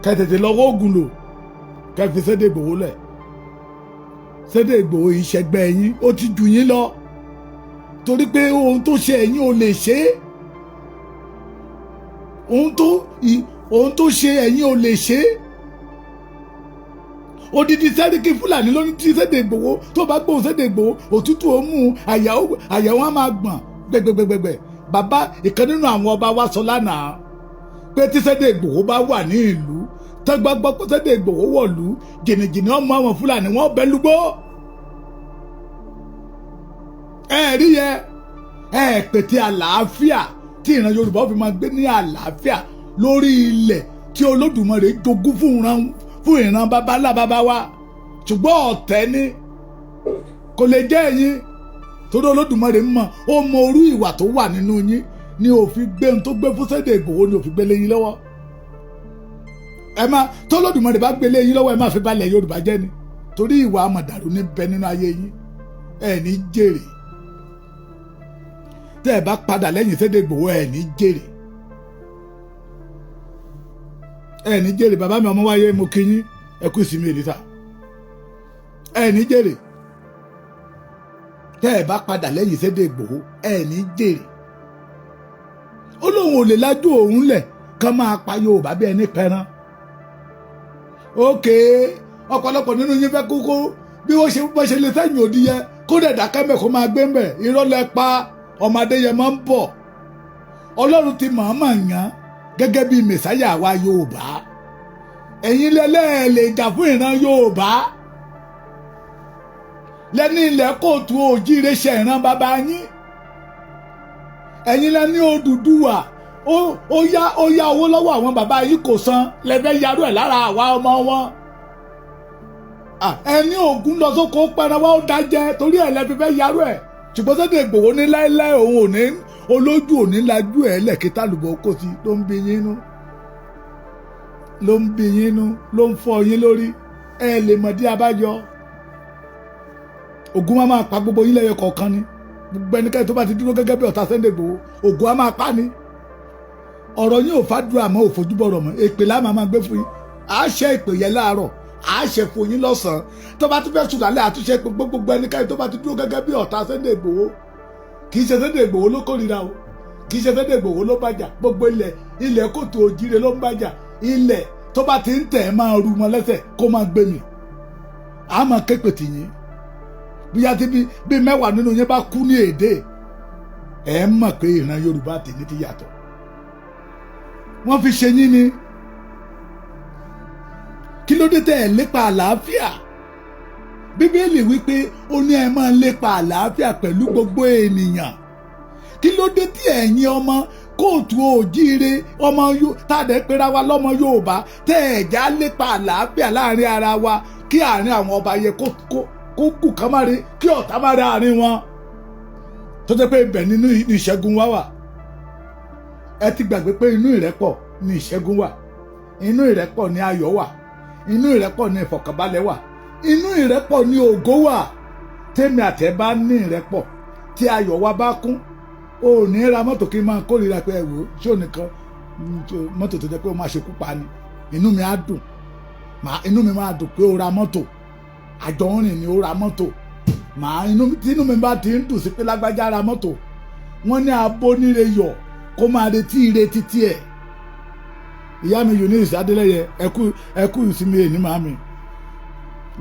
kẹ́ tètè lọ́wọ́ ògùn lò, kẹ́ fi Sunday Igboho lẹ̀. Sunday Igboho yìí ṣẹgbẹ́ yín, ó ti jù yín lọ, torí pé ohun tó ṣe ẹ̀yin ò lè ṣe é. Ohun tó ṣe ẹ̀yin ò lè ṣe é. Odidi sẹ́ríkì Fúlàní ló ní tí Sunday Igboho tó bá gbóhùn Sunday Igboho, òtútù ó mú àyà, wọn á máa gbọ̀n gbẹgbẹgbẹgbẹ. Bàbá ìkan nínú àwọn ọba wa sọ lánàá pé tí Sunday Igboho bá wà ní ìlú, tọ́gbà gbọ́ pé Sunday Igboho wọ̀lú, jìnnìjìnnì ọmọ àwọn Fúlàní wọn bẹ lúgbó. Ẹ rí yẹ, ẹ pètè àlàáfíà tí ìran Yorùbá fi máa gbé ní àlàáfíà lórí ilẹ̀ tí Olódùmarè jogún fún ìran baba ńlá baba wa. Ṣùgbọ́n ọ̀tẹ̀ ni kò lè jẹ́ ẹ̀yin, torí Olódùmarè mọ̀, ó mọ orú ìwà tó wà nínú yín ní òfin gbé ohun tó gbé fún Sunday Igboho ní òfin gbélé yín lọ́wọ́. Ẹ má tó Olódùmarè bá gbélé yín lọ́wọ́, ẹ má fi balẹ̀ Yorùbá jẹ́ ni, torí ìwà àmọ̀dàrú ní bẹ nínú ayé yín. Ẹ ní jèrè. Tẹ́ ẹ bá padà lẹ́yìn Sunday Igboho, ẹ ní jèrè, ẹ ní jèrè. Bàbá mi ọmọ wáyé, mo kí yín, ẹ kú ìsinmi èlítà. Ẹ ní jèrè. Tẹ́ ẹ bá padà lẹ́yìn Sunday Igboho, ẹ ní jèrè. Ó lóun ò lè lájú òun lẹ̀ kán máa pa Yorùbá bí ẹni pẹran. Ókè, ọ̀pọ̀lọpọ̀ nínú yín fẹ́ kókó bí wọ́n ṣe bọ́ ṣe lè sẹ́yìn òdi yẹ kó dẹ̀ dákẹ́ mẹ́, kó máa gbé mbẹ̀. Irọ́ lẹ pa. Ọmọdé yẹn máa ń bọ̀. Ọlọ́run ti mọ̀ọ́mọ̀ yàn gẹ́gẹ́ bí mẹ̀sáyà wa Yorùbá. Ẹ̀yin lẹ́lẹ́ lè jà fún ìran Yorùbá lẹ́ni ilẹ̀ kóòtù òjíire ṣe ìran bàbá yín. Ẹ̀yin lẹ́ni Odùduwà ó yá owó lọ́wọ́ àwọn bàbá yín, kò san, lẹ́fẹ́ yarú ẹ̀ lára àwa ọmọ wọn. Ẹni Ògún lọ sóko pẹran wa ó dájẹ́, torí ẹ̀ lẹ́fi fẹ́ yarú ẹ̀. Ṣùgbọ́n Sunday Igboho ní láéláé, òun ò ní olójú, ò ní lajú ẹ̀ lẹ́kítà lùbọ̀ kó sí tó ń bí yín nú. Ló ń bí yín nú, ló ń fọ́ yín lórí. Ẹ lè mọ̀ dí abájọ. Ògún máa máa pa gbogbo yín lẹ́yọ kọ̀ọ̀kan ni. Gbogbo ẹnikẹ́ni tó bá ti dúró gẹ́gẹ́ bí ọ̀tá Sunday Igboho, Ògún á máa pa ni. Ọ̀rọ̀ yín ò fàdúrà mọ́, ò fojúbọ̀rọ̀ mọ́. Èpè lá máa máa gbé fún yín. À á ṣe ìpè yẹn láàárọ̀, à á ṣe fún yín lọ́sàn-án. Tó bá tún fẹ́ sùn lálẹ́, àtúnṣe pé gbogbo ẹnikẹ́ni tó bá ti dúró gẹ́gẹ́ bí ọ̀tá Sunday Igboho. Kì í ṣe Sunday Igboho ló kórìíra o, kì í ṣe Sunday Igboho ló bàjà. Gbogbo ilẹ̀, ilẹ̀ kòtò òjìrè ló ń bàjà. Ilẹ̀ tó bá ti ń tẹ̀ ẹ́ máa ru wọn lẹ́sẹ̀ kó máa gbé mi. À máa képe tì yín. Bóyá tí bí 10 nínú yín bá kú ní èdè, ẹ̀ mọ̀ pé ìran Yorùbá tèmi ti yàtọ̀. Wọ́n fi ṣe yín ni. Kí ló dé tẹ́ ẹ̀ lépa àlàáfíà? Bíbélì wípé ó ní ẹ máa lépa àlàáfíà pẹ̀lú gbogbo ènìyàn. Kí ló dé tí ẹ̀yin ọmọ kóòtù òjíire, ọmọ tàdé pera wa lọ́mọ Yorùbá, tẹ́ ẹ̀ já lépa àlàáfíà láàrin ara wa, kí àárín àwọn ọba yẹ kó kù ká má rí, kí ọ̀tá má rí àárín wọn, tó jẹ́ pé ibẹ̀ nínú ìṣẹ́gun wa wà? Ẹ ti gbàgbé pé inú ìrẹ́pọ̀ ni ìṣẹ́gun wà, inú ìrẹ́pọ̀ ni ayọ̀ wà, inú ìrẹ́pọ̀ ni ìfọ̀kànbalẹ̀ wà, inú ìrẹ́pọ̀ ni ògo wà. Tèmi àtẹ bá ní ìrẹ́pọ̀, tí ayọ̀ wa bá kún, o ò ní ra mọ́tò kí n máa kórìíra pé ẹ wò ó, ṣé ò nìkan mọ́tò tó jẹ́ pé ó máa ṣekú pa ni. Inú mi á dùn, inú mi máa dùn pé ó ra mọ́tò. Àjọ ń rìn ni, ó ra mọ́tò. Màá inú tí inú mi bá ti ń dùn sí pé lágbájá ra mọ́tò. Wọ́n ní abóníre yọ̀ kó máa retí ire títí ẹ̀. Ìyá mi Eunice Adélẹ́yẹ, ẹkú ẹkú ìsinmi èní. Màámi,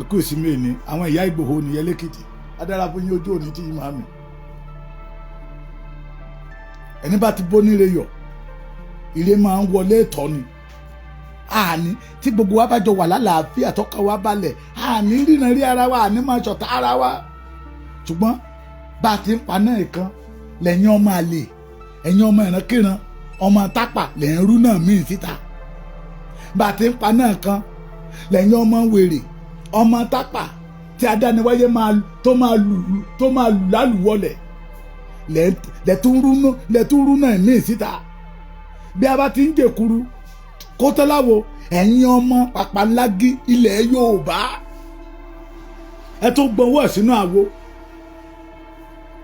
ẹkú ìsinmi èní. Àwọn ìyá Ìgbòho nìyẹn lẹ́kìtì. Adára fún yín, ojú òní tí yín, màámi. Ẹni bá ti bóníre yọ̀, ire máa ń wọlé ìtọ́ ni. Àní tí gbogbo wa bá jọ wà lálàáfíà, tọ́ka wa balẹ̀, àní ríran rí ara wa, àní máa ṣọ̀tá ara wa. Ṣùgbọ́n bá a ti ń paná ìkan, lẹ́yìn ọmọ àlè, ẹ̀yin ọmọ ìrankíran, ọmọ tápà, lẹ́yìn rú náà míì síta. Bá a ti ń paná kan, lẹ́yìn ọmọ wèrè, ọmọ tápà tí adániwáyé máa tó máa lù, tó máa lù lálùwọlẹ̀, lẹ́tún rú náà míì síta. Bí a bá ti ń jèkuru kótó láwo, ẹ̀yin ọmọ pàpàlágí ilẹ̀ Yorùbá, ẹ tó gbọ́nwọ́ ẹ̀ sínú àwo,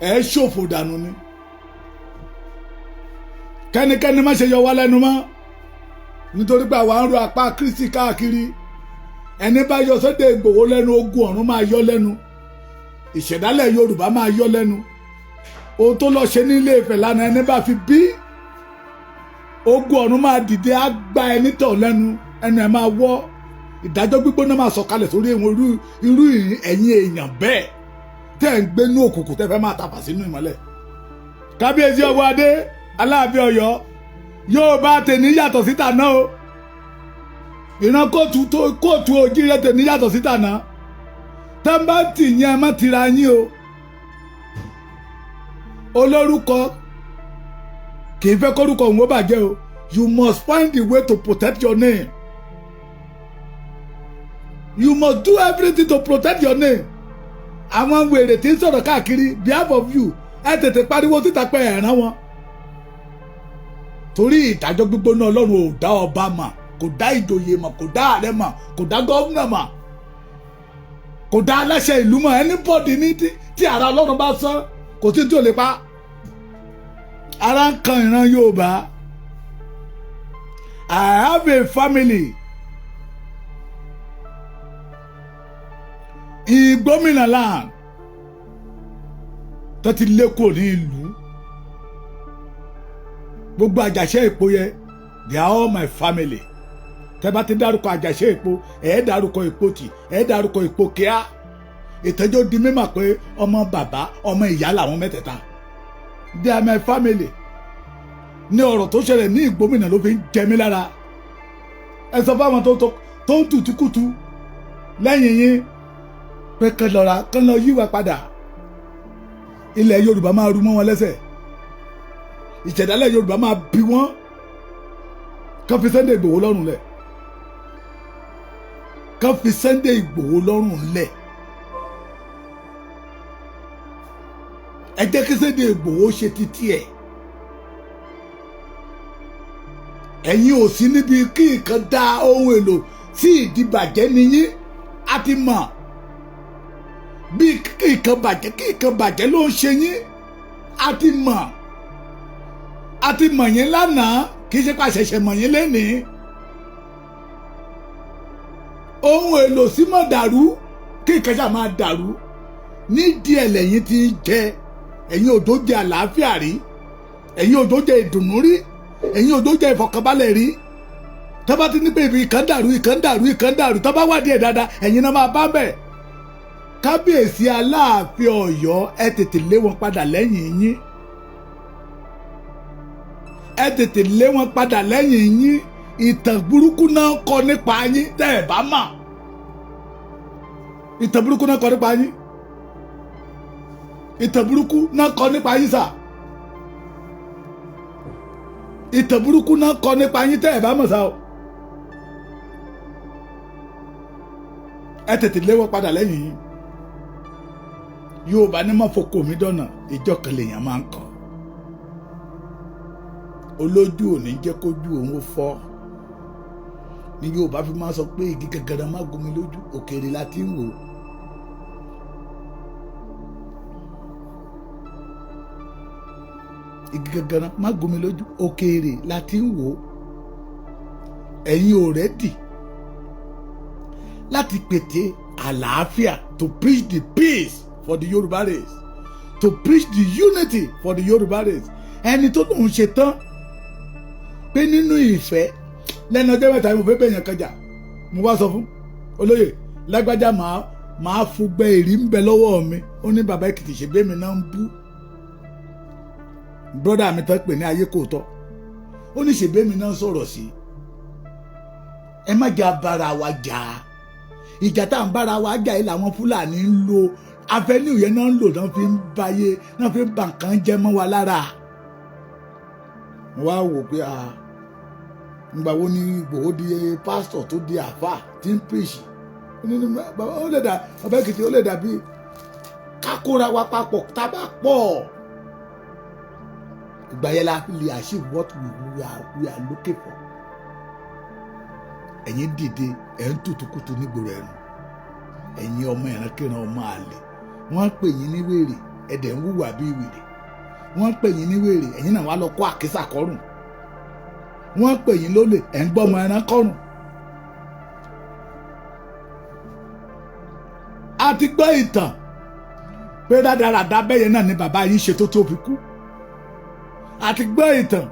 ẹ ṣòfò dànù ni. Kẹ́nikẹ́ni má ṣe yọ wá lẹ́nu mọ́, nítorí pé àwa ń ro apá Kristi káàkiri. Ẹni bá yọ Sunday Ìgbòho lẹ́nu, ogun ọ̀run máa yọ lẹ́nu, ìṣẹ̀dálẹ̀ Yorùbá máa yọ lẹ́nu. Ohun tó lọ ṣe ní Ilé Ifẹ̀ lánàá, ẹni bá fi bí, ogun ọ̀run máa dìde, á gba ẹni tọ̀ lẹ́nu, ẹnu ẹ̀ máa wọ́. Ìdájọ́ gbígbóná máa sọ̀kalẹ̀ sórí ìwọ̀n irú ẹ̀yin èèyàn bẹ́ẹ̀ tẹ́ ẹ̀ ń gbé ní òkùnkùn, tẹ́ fẹ́ máa tàfà sínú ìmọ́lẹ̀. Kábíyèsí ọwọ́ adé Aláàfin Ọ̀yọ́, yóò bá tèmi yàtọ̀ síta náà o. Ìran kóòtù tó kóòtù òjíire, tèmi yàtọ̀ síta náà. Tẹ́ ń bá tì yín, ẹ má tira yín o. Olórúkọ kì í fẹ́ kórúkọ òun ó bàjẹ́ o. You must find the way to protect your name. You must do everything to protect your name. Àwọn wèrè tí ń sọ̀rọ̀ káàkiri behalf of you, ẹ tètè pariwo síta pé ẹ̀ rán wọn, torí ìdájọ́ gbígbóná Ọlọ́run ò dá ọba mà, kò dá ìjòyè mọ̀, kò dá ààrẹ mọ̀, kò dá gómìnà mọ̀, kò dá aláṣẹ ìlú mọ̀. Anybody ní tí ara Ọlọ́run bá sán, kò sí tí ò lè pa. Ara ń kan ìran Yorùbá. I have a family in Gómìnà land tó ti lé kúrò ní ìlú. Gbogbo Àjàṣẹ́ Ìpó yẹ, they are all my family. Tẹ́ bá ti dárúkọ Àjàṣẹ́ Ìpó, ẹ̀ dárúkọ Ìpótì, ẹ̀ dárúkọ Ìpókíà. Ìtẹ́jọ́ di mímọ̀ pé ọmọ bàbá, ọmọ ìyá làwọn mẹ́tẹ̀ẹ̀ta. They are my family. Ní ọ̀rọ̀ tó ṣẹlẹ̀ ní Ìgbómìnà ló fi ń jẹ mí lára. Ẹ sọ fáwọn tó ń tùtùkùtù lẹ́yìn yín pé kán lọ́ra, kán lọ yíwà padà. Ilẹ̀ Yorùbá máa ru mọ́ wọn lẹ́sẹ̀, ìṣẹ̀dálẹ̀ Yorùbá máa bí wọ́n. Kán fi Sunday Ìgbòho lọ́rùn lẹ̀, kán fi Sunday Ìgbòho lọ́rùn lẹ̀. Ẹ jẹ́ kí Sunday Ìgbòho ṣe títí ẹ̀. Ẹ̀yin ò sí níbi kí nǹkan dá. Ohun èlò sí ìdìbàjẹ́ nìyí. A ti mọ̀ bí kí nǹkan bàjẹ́, kí nǹkan bàjẹ́ ló ń ṣe yín. A ti mọ̀, a ti mọ̀ yín lánàá, kì í ṣe pé àṣẹ̀ṣẹ̀ mọ̀ yín lénìí. Ohun èlò sí mọ̀ dàrú, kí nǹkan ṣáà máa dàrú nídìí ẹ̀ lẹ́yìn tí ń jẹ. Ẹ̀yin òjò jẹ àlàáfíà rí, ẹ̀yin òjò jẹ ìdùnnú rí, ẹ̀yin òjò jẹ ìfọ̀kànbalẹ̀ rí. Tọ́ba ti ní pé ibi ìkan dàrú, ìkan dàrú, ìkan dàrú, tọ́ba wádìí ẹ̀ dáadáa, ẹ̀yin náà máa bá bẹ̀. Kábíyèsí Aláàfin Ọ̀yọ́, ẹ tètè lé wọn padà lẹ́yìn yín. Ẹ tètè lé wọn padà lẹ́yìn yín. Ìtàn burúkú náà kọ nípa yín tẹ́ ẹ bá mà. Ìtàn burúkú náà kọ nípa yín. Ìtàn burúkú náà kọ nípa yín sà. Ìtàn burúkú náà kọ nípa yín tẹ́ ẹ bá mọ̀ sá o. Ẹ tètè lé wọn padà lẹ́yìn yín. Yorùbá ní má fokò mí dọ̀nà, ìjọ kan lèèyàn máa ń kọ́. Olójú ò ní jẹ́ kójú òun ó fọ́ ní Yorùbá fi máa sọ pé igi gàgàrà má gún mi lójú, òkèèrè la ti ń wò. Igi gàgàrà má gún mi lójú, òkèèrè la ti ń wò. Ẹ̀yin ò ready láti pète àlàáfíà, to preach the peace for the Yorùbá race, to preach the unity for the Yorùbá race. Ẹni tó lòun ṣe tán pé nínú ìfẹ́ lẹ́nu ọjọ́ mẹ́ta, mo fẹ́ bẹ̀yàn kan jà. Mo wá sọ fún olóyè lágbájá, màá fúgbẹ́ ìrí ń bẹ lọ́wọ́ mi. Ó ní bàbá Èkìtì ṣe bẹ́ẹ̀ mi náà ń bú brọ́dà mi tán pè ní ayé kò tọ́. Ó ní ṣe bẹ́ẹ̀ mi náà sọ̀rọ̀ sí. Ẹ má jà bára wa jà. Ìjà tá à ń bára wa jà yìí làwọn Fúlàní ń lo avenue yẹn náà ń lò, náà fi ń bayé, náà fi ń ba nǹkan jẹ́ mọ́ wa lára. Mo wá wò pé ah, ngbà wo ni Ìgbòho di pásítọ̀ tó di àfà tí ń preach? Ó lè dà, Bàbá Èkìtì, ó lè dàbí kákóra wa papọ̀. Tá a bá pọ̀, ìgbà yẹn la lè achieve what we are looking for. Ẹ̀yin dìde, ẹ̀ ń tùtùkùtù nígboro ẹnu. Ẹ̀yin ọmọ ìrankíran, ọmọ àlè, wọ́n pè yín ní wèrè, ẹ̀dẹ̀ ń wùwà bí wèrè. Wọ́n pè yín ní wèrè, ẹ̀yin náà wá lọ kó àkísà kọ́rùn. Wọ́n pè yín lólè, ẹ̀ ń gbọ́mọ ẹran kọ́rùn. A ti gbọ́ ìtàn pé rádaràda bẹ́yẹn náà ni bàbá yín ṣe tó tó fi kú. A ti gbọ́ ìtàn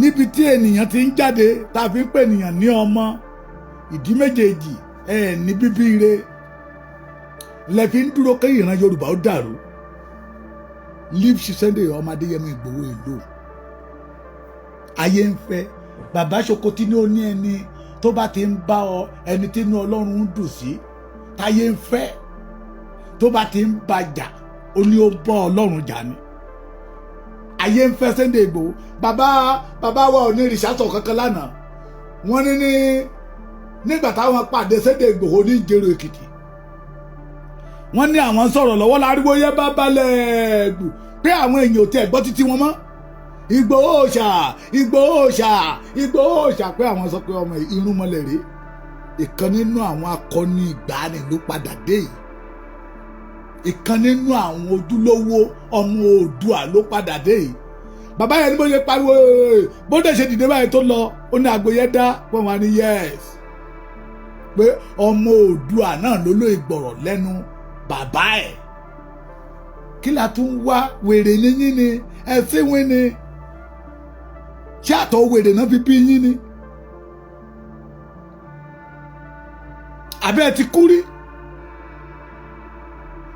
níbi tí ènìyàn ti ń jáde tá a fi ń pè ènìyàn ní ọmọ ìdí méjèèjì ẹ̀ ní bíbí ire lẹ fi ń dúró kí ìran Yorùbá ó dàrú. Leave Sunday ọmọ Adéyẹmọ Ìgbòho ìlú ayé ń fẹ́. Bàbá Sokoti ní ó ní ẹni tó bá ti ń bá ọ, ẹni tí inú Ọlọ́run ń dùn sí, táyé ń fẹ́, tó bá ti ń bàjà, ó ní ó bọ́ Ọlọ́run jà ni. Ayé ń fẹ́ Sunday Ìgbòho. Bàbá wa ò ní ìrìṣàtọ̀ kankan lánàá. Wọ́n ní nígbà táwọn pàdé Sunday Ìgbòho ní Ìjẹ̀rò Èkìtì, wọ́n ní àwọn sọ̀rọ̀ lọ́wọ́ láriwo yẹn bá balẹ̀ gbù pé àwọn èèyàn ò tiẹ̀ gbọ́ títí wọn mọ́. Ìgbòho ṣà, Ìgbòho ṣà, Ìgbòho ṣà, pé àwọn sọ pé ọmọ irúnmọlẹ̀ rèé. Ìkan nínú àwọn akọni ìgbàanì ló padà dé yìí. Ìkan nínú àwọn ojúlówó ọmọ Oòduà ló padà dé yìí. Bàbá yẹn ní bó ṣe pariwo, bó dẹ̀ ṣe dìde báyìí tó lọ, ó ní àgbo yẹn dá pé wọn ní yes, pé ọmọ Oòduà náà ló ló ìgbọ̀rọ̀ lẹ́nu bàbá ẹ̀. Kí la tún wá? Wèrè níyín ni, ẹ̀sìn wín ni. Ṣé àtọ̀ wèrè náà fi bí yín ni? Àbẹ́ ẹ ti kú rí?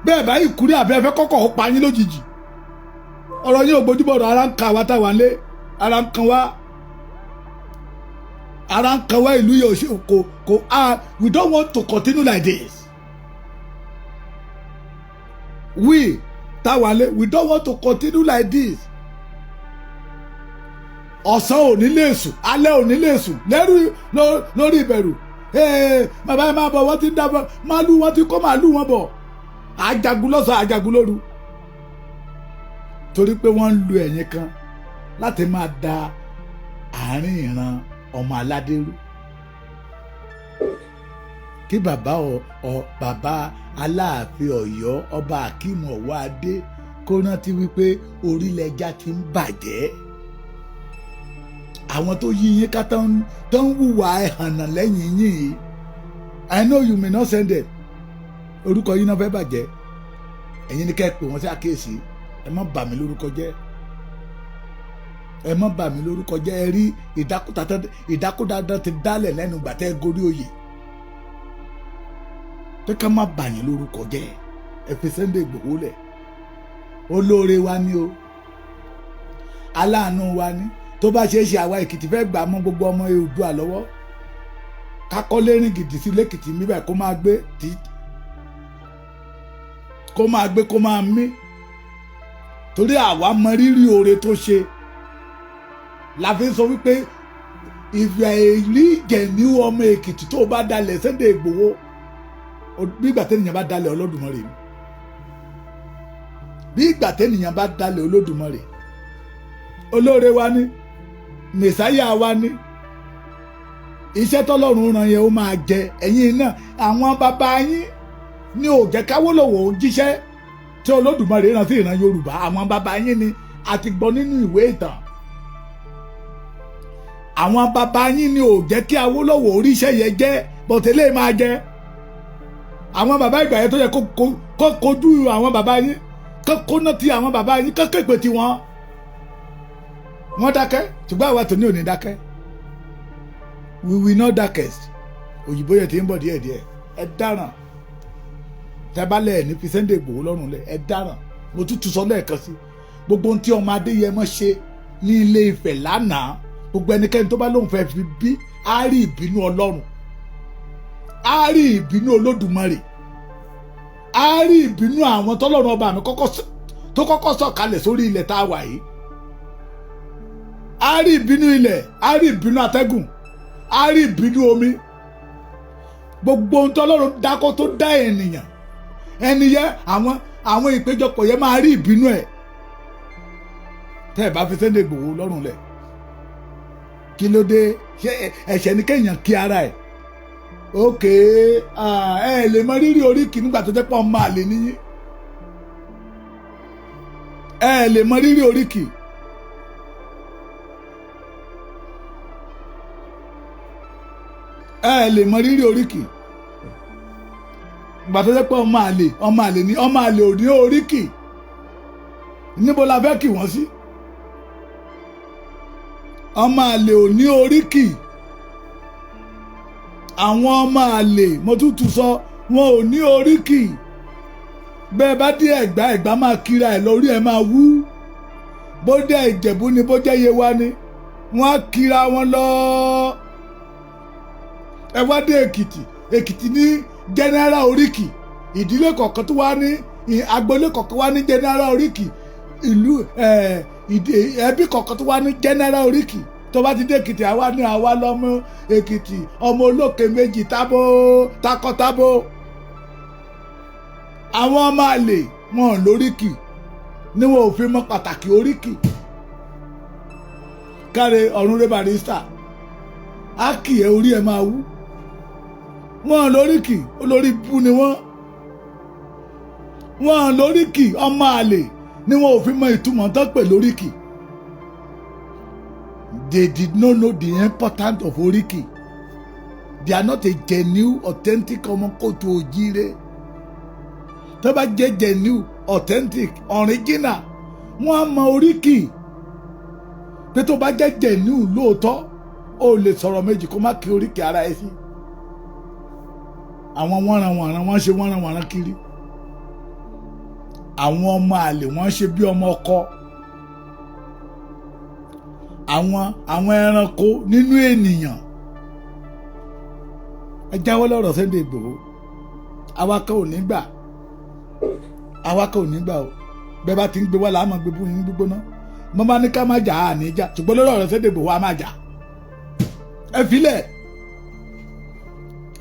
Bẹ́ẹ̀ báyìí kú rí, àbẹ́ ẹ fẹ́ kọ́kọ́ ó pa yín lójijì? Ọ̀rọ̀ yín ò gbójúbọ̀rọ̀. Ara ń ka àwa táwa lé, ara ń kan wá, ara ń kan wá. Ìlú yóò ṣe kò ah, we don't want to continue like this. We táwa lé, we don't want to continue like this. Ọ̀sán ò ní lè sùn, alẹ́ ò ní lè sùn lẹ́rù lórí ìbẹ̀rù. Bàbá ẹ máa bọ̀, wọ́n ti ń dábọ̀ màálù, wọ́n ti kó màálù wọn bọ̀. Ajagun lọ́sàn-án, ajagun lóru, torí pé wọ́n ń lu ẹ̀yìn kan láti máa da àárín ìran ọmọ aládé rú. Kí bàbá ọ ọ bàbá Aláàfin Ọ̀yọ́, Ọba Akeem Ọwọ́adé, kó rántí wípé orílẹ̀ ẹja ti ń bàjẹ́. Àwọn tó yí yín ká tó ń hùwà ẹ̀hànà lẹ́yìn yín yìí, I know you may not send it. Orúkọ yín náà fẹ́ bàjẹ́. Ẹ̀yin ni kẹ́ ẹ pè wọ́n sí àkíyèsí. Ẹ má bà mí lórúkọ jẹ́, ẹ má bà mí lórúkọ jẹ́. Ẹ rí ìdákúdá ti dálẹ̀ lẹ́nu gbàtẹ́ gorí oyè pé ká má bà yín lórúkọ jẹ́. Ẹ fi Sunday Igboho lẹ̀. Olóore wa ni o, aláàánú wa ni. Tó bá ṣeé ṣe, àwa Èkìtì fẹ́ gbà mọ́ gbogbo ọmọ Oòduà lọ́wọ́, kakọ́lé rìn gidi sí lẹ́kìtì níbẹ̀, kó máa gbé tí kó máa gbé, kó máa mí, torí àwa mọ rírì oore tó ṣe. La fi ń sọ wípé if you are a real genuine ọmọ Èkìtì, tó o bá dalẹ̀ Sunday Igboho, bí ìgbà tẹ́nìyàn bá dalẹ̀ Olódùmarè ni, bí ìgbà tẹ́nìyàn bá dalẹ̀ Olódùmarè. Olóore wa ni, mẹ̀sáyà wa ni. Iṣẹ́ tọ́lọ́run ràn yẹn, ó máa jẹ ẹ̀yin náà. Àwọn bàbá yín ní ò jẹ́ káwólòwò jíṣẹ́ tí Olódùmarè rán sí ìran Yorùbá. Àwọn bàbá yín ni a ti gbọ́ nínú ìwé ìtàn. Àwọn bàbá yín ni ò jẹ́ kí Awólọ́wọ̀ oríṣẹ́ yẹn jẹ́ bọ̀tẹ́lẹ̀ máa jẹ́. Àwọn bàbá ìgbà yẹn tó yẹ kó kojú àwọn bàbá yín, kó kóná ti àwọn bàbá yín, kó képe ti wọn, wọ́n dákẹ́. Ṣùgbọ́n àwa tòní ò ní dákẹ́. We will not darkest. Òyìnbó yẹn ti ń bọ̀ díẹ̀díẹ̀. Ẹ dáràn. Tẹ́bálẹ̀ ní fi Sunday Igboho lọ́rùn lẹ̀, ẹ dáràn. Mo tún tún sọ lẹ́ẹ̀kan sí, gbogbo ohun tí ọmọ Adéyẹmọ ṣe ní Ilé Ifẹ̀ lánàá, gbogbo ẹnikẹ́ni tó bá lóun fẹ́ fi bí, á rí ìbínú Ọlọ́run, á rí ìbínú Olódùmarè, á rí ìbínú àwọn tọ́lọ́run ọba mi tó kọ́kọ́ sọ̀kalẹ̀ sórí ilẹ̀ tá a wà yìí. Á rí ìbínú ilẹ̀, á rí ìbínú atẹ́gùn, á rí ìbínú omi, gbogbo ohun tọ́lọ́run dákọ́ tó dá ènìyàn ẹni yẹ. Àwọn ìpéjọpọ̀ yẹn máa rí ìbínú ẹ̀ tẹ́ ẹ̀ bá fi Sunday Igboho lọ́rùn lẹ̀. Kí ló dé? Ṣé ẹ̀ṣẹ̀ ni kéèyàn kí ara ẹ̀? Ókè, ẹ lè mọ rírì oríkì nígbà tó jẹ́ pọ̀ máa lè níyìn. Ẹ lè mọ rírì oríkì. Ẹ lè mọ rírì oríkì ìgbà tó jẹ́ pé ọmọ àlè, ọmọ àlè ní, ọmọ àlè ò ní oríkì. Níbo la fẹ́ kì wọ́n sí? Ọmọ àlè ò ní oríkì. Àwọn ọmọ àlè, mo tún tún sọ, wọn ò ní oríkì. Bẹ́ẹ̀ bá dé Ẹ̀gbá, Ẹ̀gbá máa kíra ẹ̀ lórí ẹ̀ máa wú. Bó dé Ìjẹ̀bú ni, bó jẹ́ Yewa ni, wọ́n á kíra wọn lọ. Ẹ wá dé Èkìtì, Èkìtì ní general oríkì. Ìdílé kọ̀ọ̀kan tó wá ní, agboolé kọ̀ọ̀kan wá ní general oríkì. Ìlú, ẹbí kọ̀ọ̀kan tó wá ní general oríkì. Tó bá ti dé Èkìtì, àwa ní àwa lọ́mọ Èkìtì, ọmọ olókè méjì, tábó takọtábó. Àwọn ọmọ àlè, wọn ò lóríkì, ni wọn ò fi mọ pàtàkì oríkì. Káre ọ̀run rẹ, Barrister, á kì ẹ, orí ẹ máa wú. Wọn lóríkì, olórí bú ni wọn. Wọn lóríkì, ọmọ àlè ni wọn ò fi mọ ìtumọ̀ tán pè lóríkì. They did not know the importance of oríkì. They are not a genuine authentic ọmọ káàárọ̀ oòjíire. Tó bá jẹ́ genuine, authentic, original, wọ́n á mọ oríkì. Pé tó bá jẹ́ genuine lóòótọ́, ó lè sọ̀rọ̀ méjì kó má kí oríkì ara ẹ sí. Àwọn wọ́nranwọ̀nran, wọ́n ṣe wọ́nranwọ̀nran kiri. Àwọn ọmọ àlè, wọ́n ṣe bí ọmọ ọkọ. Àwọn ẹranko nínú ènìyàn, ẹ jáwọ́ lọ́rọ̀ Sunday Igboho. Àwa kan ò ní gbà, àwa kan ò ní gbà o. Bẹ́ẹ̀ bá ti ń gbé wá làá máa gbé bú yín gbígbóná. Mo máa ní ká má jà á ní jà, ṣùgbọ́n lórí ọ̀rọ̀ Sunday Igboho, a máa jà. Ẹ filẹ̀,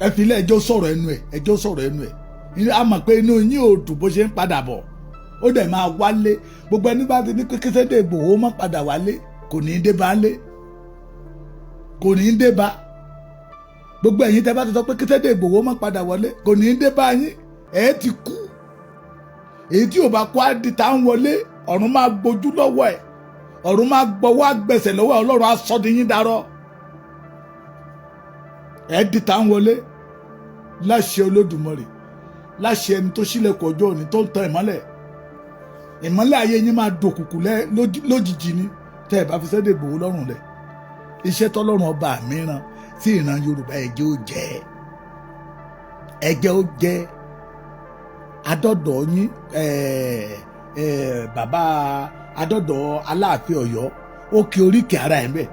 ẹ filẹ̀, ẹjọ́ sọ̀rọ̀ ẹnu ẹ̀, ẹjọ́ sọ̀rọ̀ ẹnu ẹ̀. A mọ̀ pé inú yín ò dùn bó ṣe ń padà bọ̀. Ó dẹ̀ máa wálé. Gbogbo ẹni bá ti ní pé kí Sunday Igboho má padà wálé, kò ní í dé bá lé. Kò ní í dé bá gbogbo ẹ̀yin tẹ́ bá ti sọ pé kí Sunday Igboho má padà wọlé, kò ní í dé bá yín. Ẹ̀ ti kú. Èyí tí ò bá kó á di tá ń wọlé. Ọ̀run máa gbójú lọ́wọ́ ẹ̀, ọ̀run máa gbọ́wọ́ àgbẹ̀sẹ̀ lọ́wọ́ ẹ̀. Ọlọ́run á sọ di yín darọ́. Ẹ̀ di tá ń wọlé láṣẹ Olódùmarè, láṣẹ ẹni tó ṣílẹ̀kùn ọjọ́ òní, tó ń tan ìmọ́lẹ̀. Ìmọ́lẹ̀ ayé yín máa dòkùnkùn lójijì ni tẹ́ ẹ bá fi Sunday Igboho lọ́rùn lẹ̀. Iṣẹ́ tọ́lọ́run ọba mìíràn sí ìran Yorùbá, ẹ̀jẹ̀ ó jẹ́, ẹ̀jẹ̀ ó jẹ́. Adọ́dọ̀ yín, bàbá adọ́dọ̀ Aláàfin Ọ̀yọ́, ó kí oríkì ara ẹ̀ ń bẹ̀.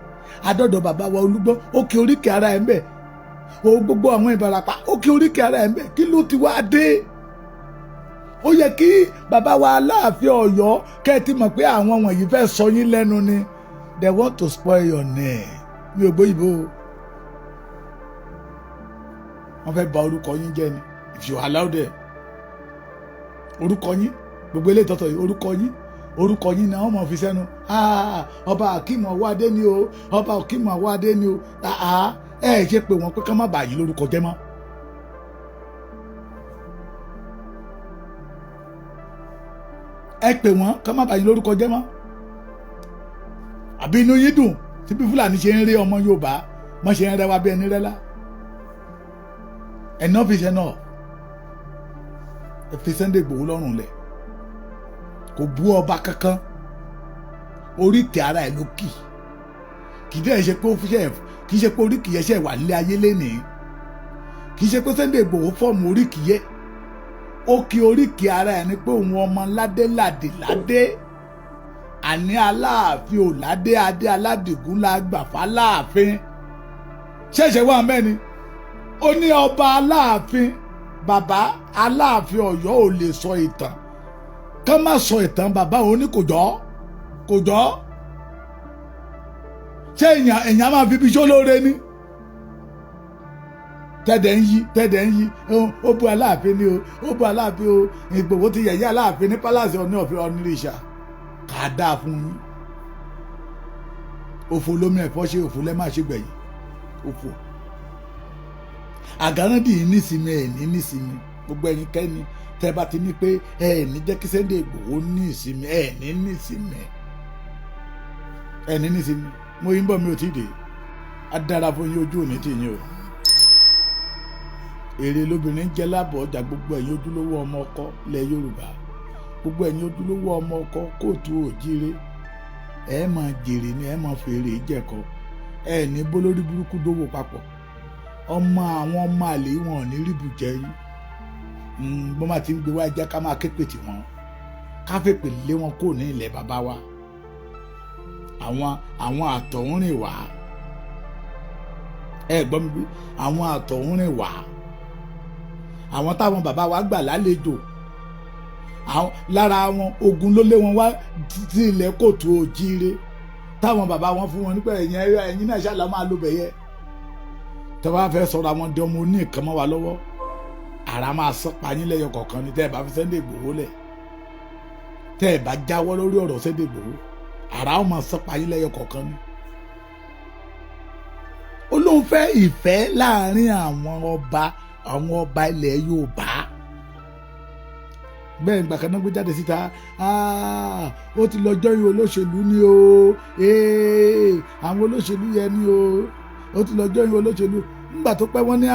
Adọ́dọ̀ bàbá wa Olúgbọ́n, ó kí oríkì ara ẹ̀ ń bẹ̀. O gbogbo àwọn Ìbàràpá, ó kí oríkì ara ẹ̀ ń bẹ̀. Kí ló ti wá dé? Ó yẹ kí bàbá wa Aláàfin Ọ̀yọ́ kẹ́ ẹ ti mọ̀ pé àwọn wọ̀nyí fẹ́ sọ yín lẹ́nu ni. They want to spoil your name. Mi ò gbóyìnbó o. Wọ́n fẹ́ bà orúkọ yín jẹ́ ni if you allow them. Orúkọ yín, gbogbo eléyìí tọ́tọ̀ yìí, orúkọ yín, orúkọ yín ni wọ́n mọ̀ fi sẹ́nu. "Ah, ọba Akeem Ọwọ́adé ni o, ọba Akeem Ọwọ́adé ni o." Ah, ẹ ṣe pé wọ́n pé ká má bà yín lórúkọ jẹ́ mọ́. Ẹ pè wọ́n ká má bà yín lórúkọ jẹ́ mọ́. Àbí inú yín dùn tí bí Fúlàní ṣe ń rí ọmọ Yorùbá mọ́, ṣe ń rẹwà bí ẹni rẹ́lá? Enough is enough. Ẹ fi Sunday Igboho lọ́rùn lẹ̀. Kò bú ọba kankan, oríkèé ara ẹ̀ ló kì. Kì í dẹ́ ṣe pé ó fi ṣe, kì í ṣe pé oríkì yẹn ṣe wà nílé ayé lénìí. Kì í ṣe pé Sunday Igboho form oríkì yẹ. Ó kí oríkì ara ẹ̀ ní pé òun ọmọ ládé ládé ládé, àní Aláàfin ò ládé, adé aládìgún la gbà fáláàfin. Ṣẹ̀ṣẹ̀ wà mẹ́ni ó ní ọba Aláàfin, bàbá Aláàfin Ọ̀yọ́ ò lè sọ ìtàn, ká má sọ ìtàn bàbá òun ní. Kò jọ́, kò jọ́. Ṣé èèyàn máa fi ibi ṣó lóore ni? Tẹ́dẹ̀ ń yí, tẹ́dẹ̀ ń yí. Ó bu Aláàfin ni o, ó bu Aláàfin o. Ìgbòho ti yẹ̀yẹ́ Aláàfin ní palace Ọ̀ní ọ̀fẹ́ Ọ̀nìrìṣà. Kà á dáa fún yín. Òfò lómi ẹ̀fọ́ ṣe, òfò lẹ́ máa ṣe gbẹ̀yìn. Òfò àgàràndì yìí nísìmí, ẹ̀ ní nísìmí. Gbogbo ẹ̀yin kẹ́ni tẹ́ bá ti ní pé ẹ̀ ní jẹ́ kí Sunday Igboho ní ìsinmi, ẹ̀ ní nísìmí, ẹ̀ ní nísìmí. Mo yín bọ̀, mi ò tí ì dé. Á dára fún yín, ojú òní tì yín o. Èrè lóbìnrin jẹ́ lábọ̀ ọjà. Gbogbo ẹ̀yin ojúlówó ọmọ ọkọ ilẹ̀ Yorùbá, gbogbo ẹ̀yin ojúlówó ọmọ ọkọ kóòtù òjíire, ẹ máa jèrè ni, ẹ máa fèrè jẹ̀kọ. Ẹ ní bólórí burúkú dówó papọ̀. Ọmọ àwọn ọmọ àlè wọn ò ní ríbù jẹ yín. Bó má ti ń gbé wá, jẹ́ ká máa képe tì wọ́n, ká fèpè lé wọn kó ní ilẹ̀ bàbá wa. Àwọn àtọ̀húnrìn wá, ẹ gbọ́ mi bí, àwọn àtọ̀húnrìn wá, àwọn táwọn bàbá wa gbà lálejò, àwọn lára wọn ogun ló lé wọn wá sí ilẹ̀ kóòtù òjíire, táwọn bàbá wọn fún wọn nípa ẹ̀yìn ẹ̀yìn náà ṣàlọ́ máa lo bẹ̀yẹ. Tẹ́ bá fẹ́ sọ̀rọ̀ àwọn di ọmọ oní nǹkan mọ́ wa lọ́wọ́, ara máa sọ pa yín lẹ́yọ kọ̀ọ̀kan ni. Tẹ́ ẹ bá fi Sunday Igboho lẹ̀, tẹ́ ẹ bá jáwọ́ lórí ọ̀rọ̀ Sunday Igboho, ara ó máa sọ pa yín lẹ́yọ kọ̀ọ̀kan ni. Ó lóun fẹ́ ìfẹ́ láàrin àwọn ọba ilẹ̀ Yorùbá. Bẹ́ẹ̀ ìgbà kan náà gbé jáde síta, ó ti lọ join olóṣèlú ni o, àwọn olóṣèlú yẹn ni o, ó ti lọ join olóṣèlú. Nígbà tó pẹ́, wọ́n ní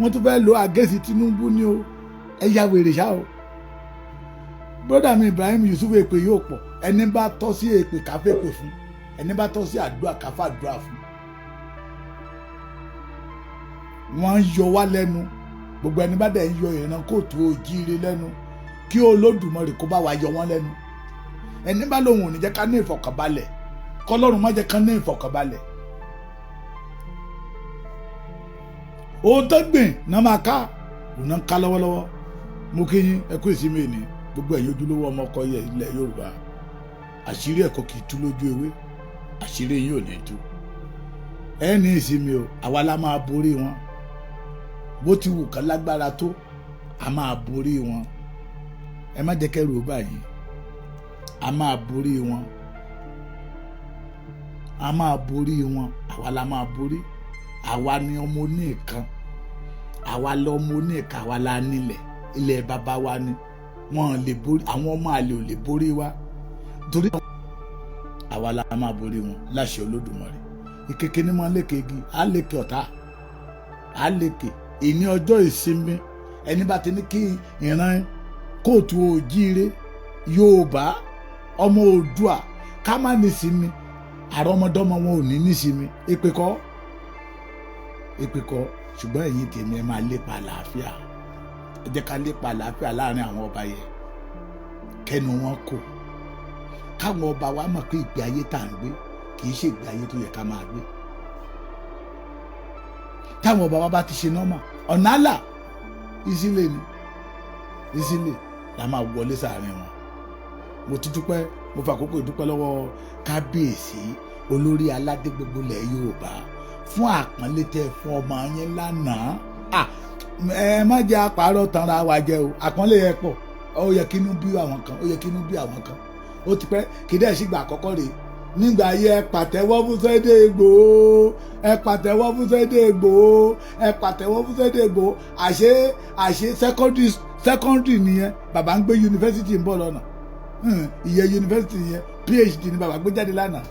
wọ́n tún fẹ́ lo against Tinubu ni o. Ẹ ya wèrè ṣá o. Brother mi Ibrahim Yusuf, èpè yóò pọ̀. Ẹni bá tọ́ sí èpè, ká fèpè fún. Ẹni bá tọ́ sí àdúrà, ká fàdúrà fún. Wọ́n ń yọ wá lẹ́nu. Gbogbo ẹni bá dẹ̀ ń yọ ìran kóòtù òjíire lẹ́nu, kí Olódùmarè kó bá wa yọ wọ́n lẹ́nu. Ẹni bá lòun ò ní jẹ́ ká ní ìfọ̀kànbalẹ̀, kọ́lọ́run má jẹ́ ká ní ìfọ̀kànbalẹ̀. Ohun tó gbìn náà máa ká, òun náà ń ká lọ́wọ́lọ́wọ́. Mo kí yín, ẹ kú ìsinmi ìní. Gbogbo ẹ̀yin ojúlówó ọmọ ọkọ ilẹ̀ Yorùbá, àṣírí ẹ̀kọ́ kì í tú lójú ewé, àṣírí yín ò ní tú. Ẹ ní ìsinmi o. Àwa la máa borí wọn. Bó ti wù kán lágbára tó, a máa borí wọn. Ẹ má jẹ́ kẹ́rù ó bà yín. A máa borí wọn, a máa borí wọn. Àwa la máa borí. Àwa ni ọmọ oníkan, àwa lọmọ oníkan, àwa la nílẹ̀, ilẹ̀ bàbá wa ni. Wọn lè borí àwọn ọmọ àlè, ò lè borí wa, torí àwa la máa borí wọn láṣẹ Olódùmarè. Ìkéke ní mọ́ lékè igi, á lékè ọ̀tá, á lékè. Ìní ọjọ́ ìsinmi, ẹni bá ti ní kí ìran káàárọ̀ oòjíire, Yorùbá, ọmọ Oòduà, ká má ní sinmi, àrọ́mọdọ́mọ wọn ò ní ní sinmi. Èpè kọ́, èpè kọ́. Ṣùgbọ́n ẹ̀yin tèmi, ẹ máa lépa àlàáfíà. Ẹ jẹ́ ká lépa àlàáfíà láàrin àwọn ọba yẹn, kẹnu wọn kò, káwọn ọba wa mọ̀ pé ìgbé ayé tá à ń gbé kì í ṣe ìgbé ayé tó yẹ ká máa gbé. Táwọn ọba wa bá ti ṣe normal, ọ̀nà àlà ìsílẹ̀ ni, ìsílẹ̀ la máa wọlé sáàrin wọn. Mo ti dúpẹ́, mo fi àkókò ìdúpẹ́ lọ́wọ́ kábíyèsí, olórí aládé gbogbo ilẹ̀ Yorùbá, fún àpọ́nlé tẹ́ fún ọmọ yín lánàá. Ẹ má jẹ́ àpárọ̀ tanra wa jẹ o. Àpọ́nlé yẹn pọ̀. Ó yẹ kínú bí àwọn kan, ó yẹ kínú bí àwọn kan. Ó ti pẹ́, kì í dẹ̀ sígbà àkọ́kọ́ rèé. Nígbà yẹ, ẹ pàtẹ́wọ́ fún Sunday Igboho, ẹ pàtẹ́wọ́ fún Sunday Igboho, ẹ pàtẹ́wọ́ fún Sunday Igboho. Àṣé secondary nìyẹn. Bàbá ń gbé yunifásitì ń bọ̀ lọ́nà. Ìyẹn yunifásitì yẹn, PhD ni bàbá gbé jáde lánàá.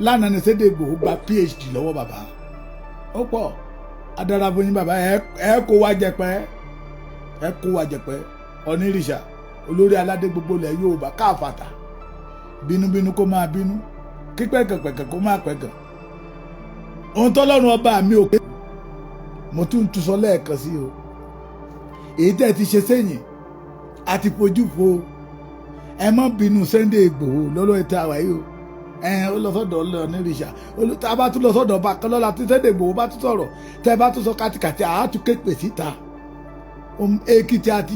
Lánàá ni Sunday Igboho gba PhD lọ́wọ́ bàbá. Ó pọ̀ adara fún yín, bàbá. Ẹ kó wa jẹpẹ́, ẹ kó wa jẹpẹ́. Onírìṣà, olórí aládé gbogbo ilẹ̀ Yorùbá káfàtà, bínúbínú kó máa bínú, kípẹ̀kẹ̀pẹ̀kẹ̀ kó máa pẹ̀kẹ̀. Ohun tọ́lọ́run ọba mi ò pé, mo tún tún sọ lẹ́ẹ̀kan sí o. Èyí tẹ́ ẹ ti ṣe sẹ́yìn àti fojú fo, ẹ má bínú Sunday Igboho lọ́lọ́ ètò àwa yìí o. Ẹ ó lọ sọ́dọ̀ lọ nírìṣà, tá a bá tún lọ sọ́dọ̀ ọba kan lọ́la, tí Sunday Igboho bá tún sọ̀rọ̀, tẹ́ ẹ bá tún sọ kàtìkàtì, àá tún képe síta. Èkìtì àti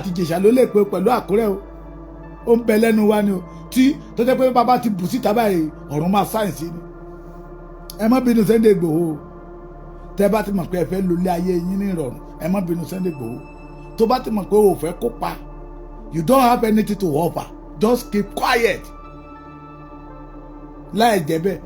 Ìjẹ̀ṣà ló lè pe pẹ̀lú Àkúrẹ́ o. Ó ń bẹ lẹ́nu wa ni o, tí tó jẹ́ pé bàbá ti bù síta báyìí, ọ̀run máa sáyẹ̀nsì ni. Ẹ má bínú Sunday Igboho. Tẹ́ bá ti mọ̀ pé ẹ fẹ́ lólé ayé yín ní ìrọ̀rùn, ẹ má bínú Sunday Igboho. Tó bá ti mọ̀ pé o fẹ́ kópa, you don't have anything to offer, just keep quiet. Láì jẹ́ bẹ́ẹ̀.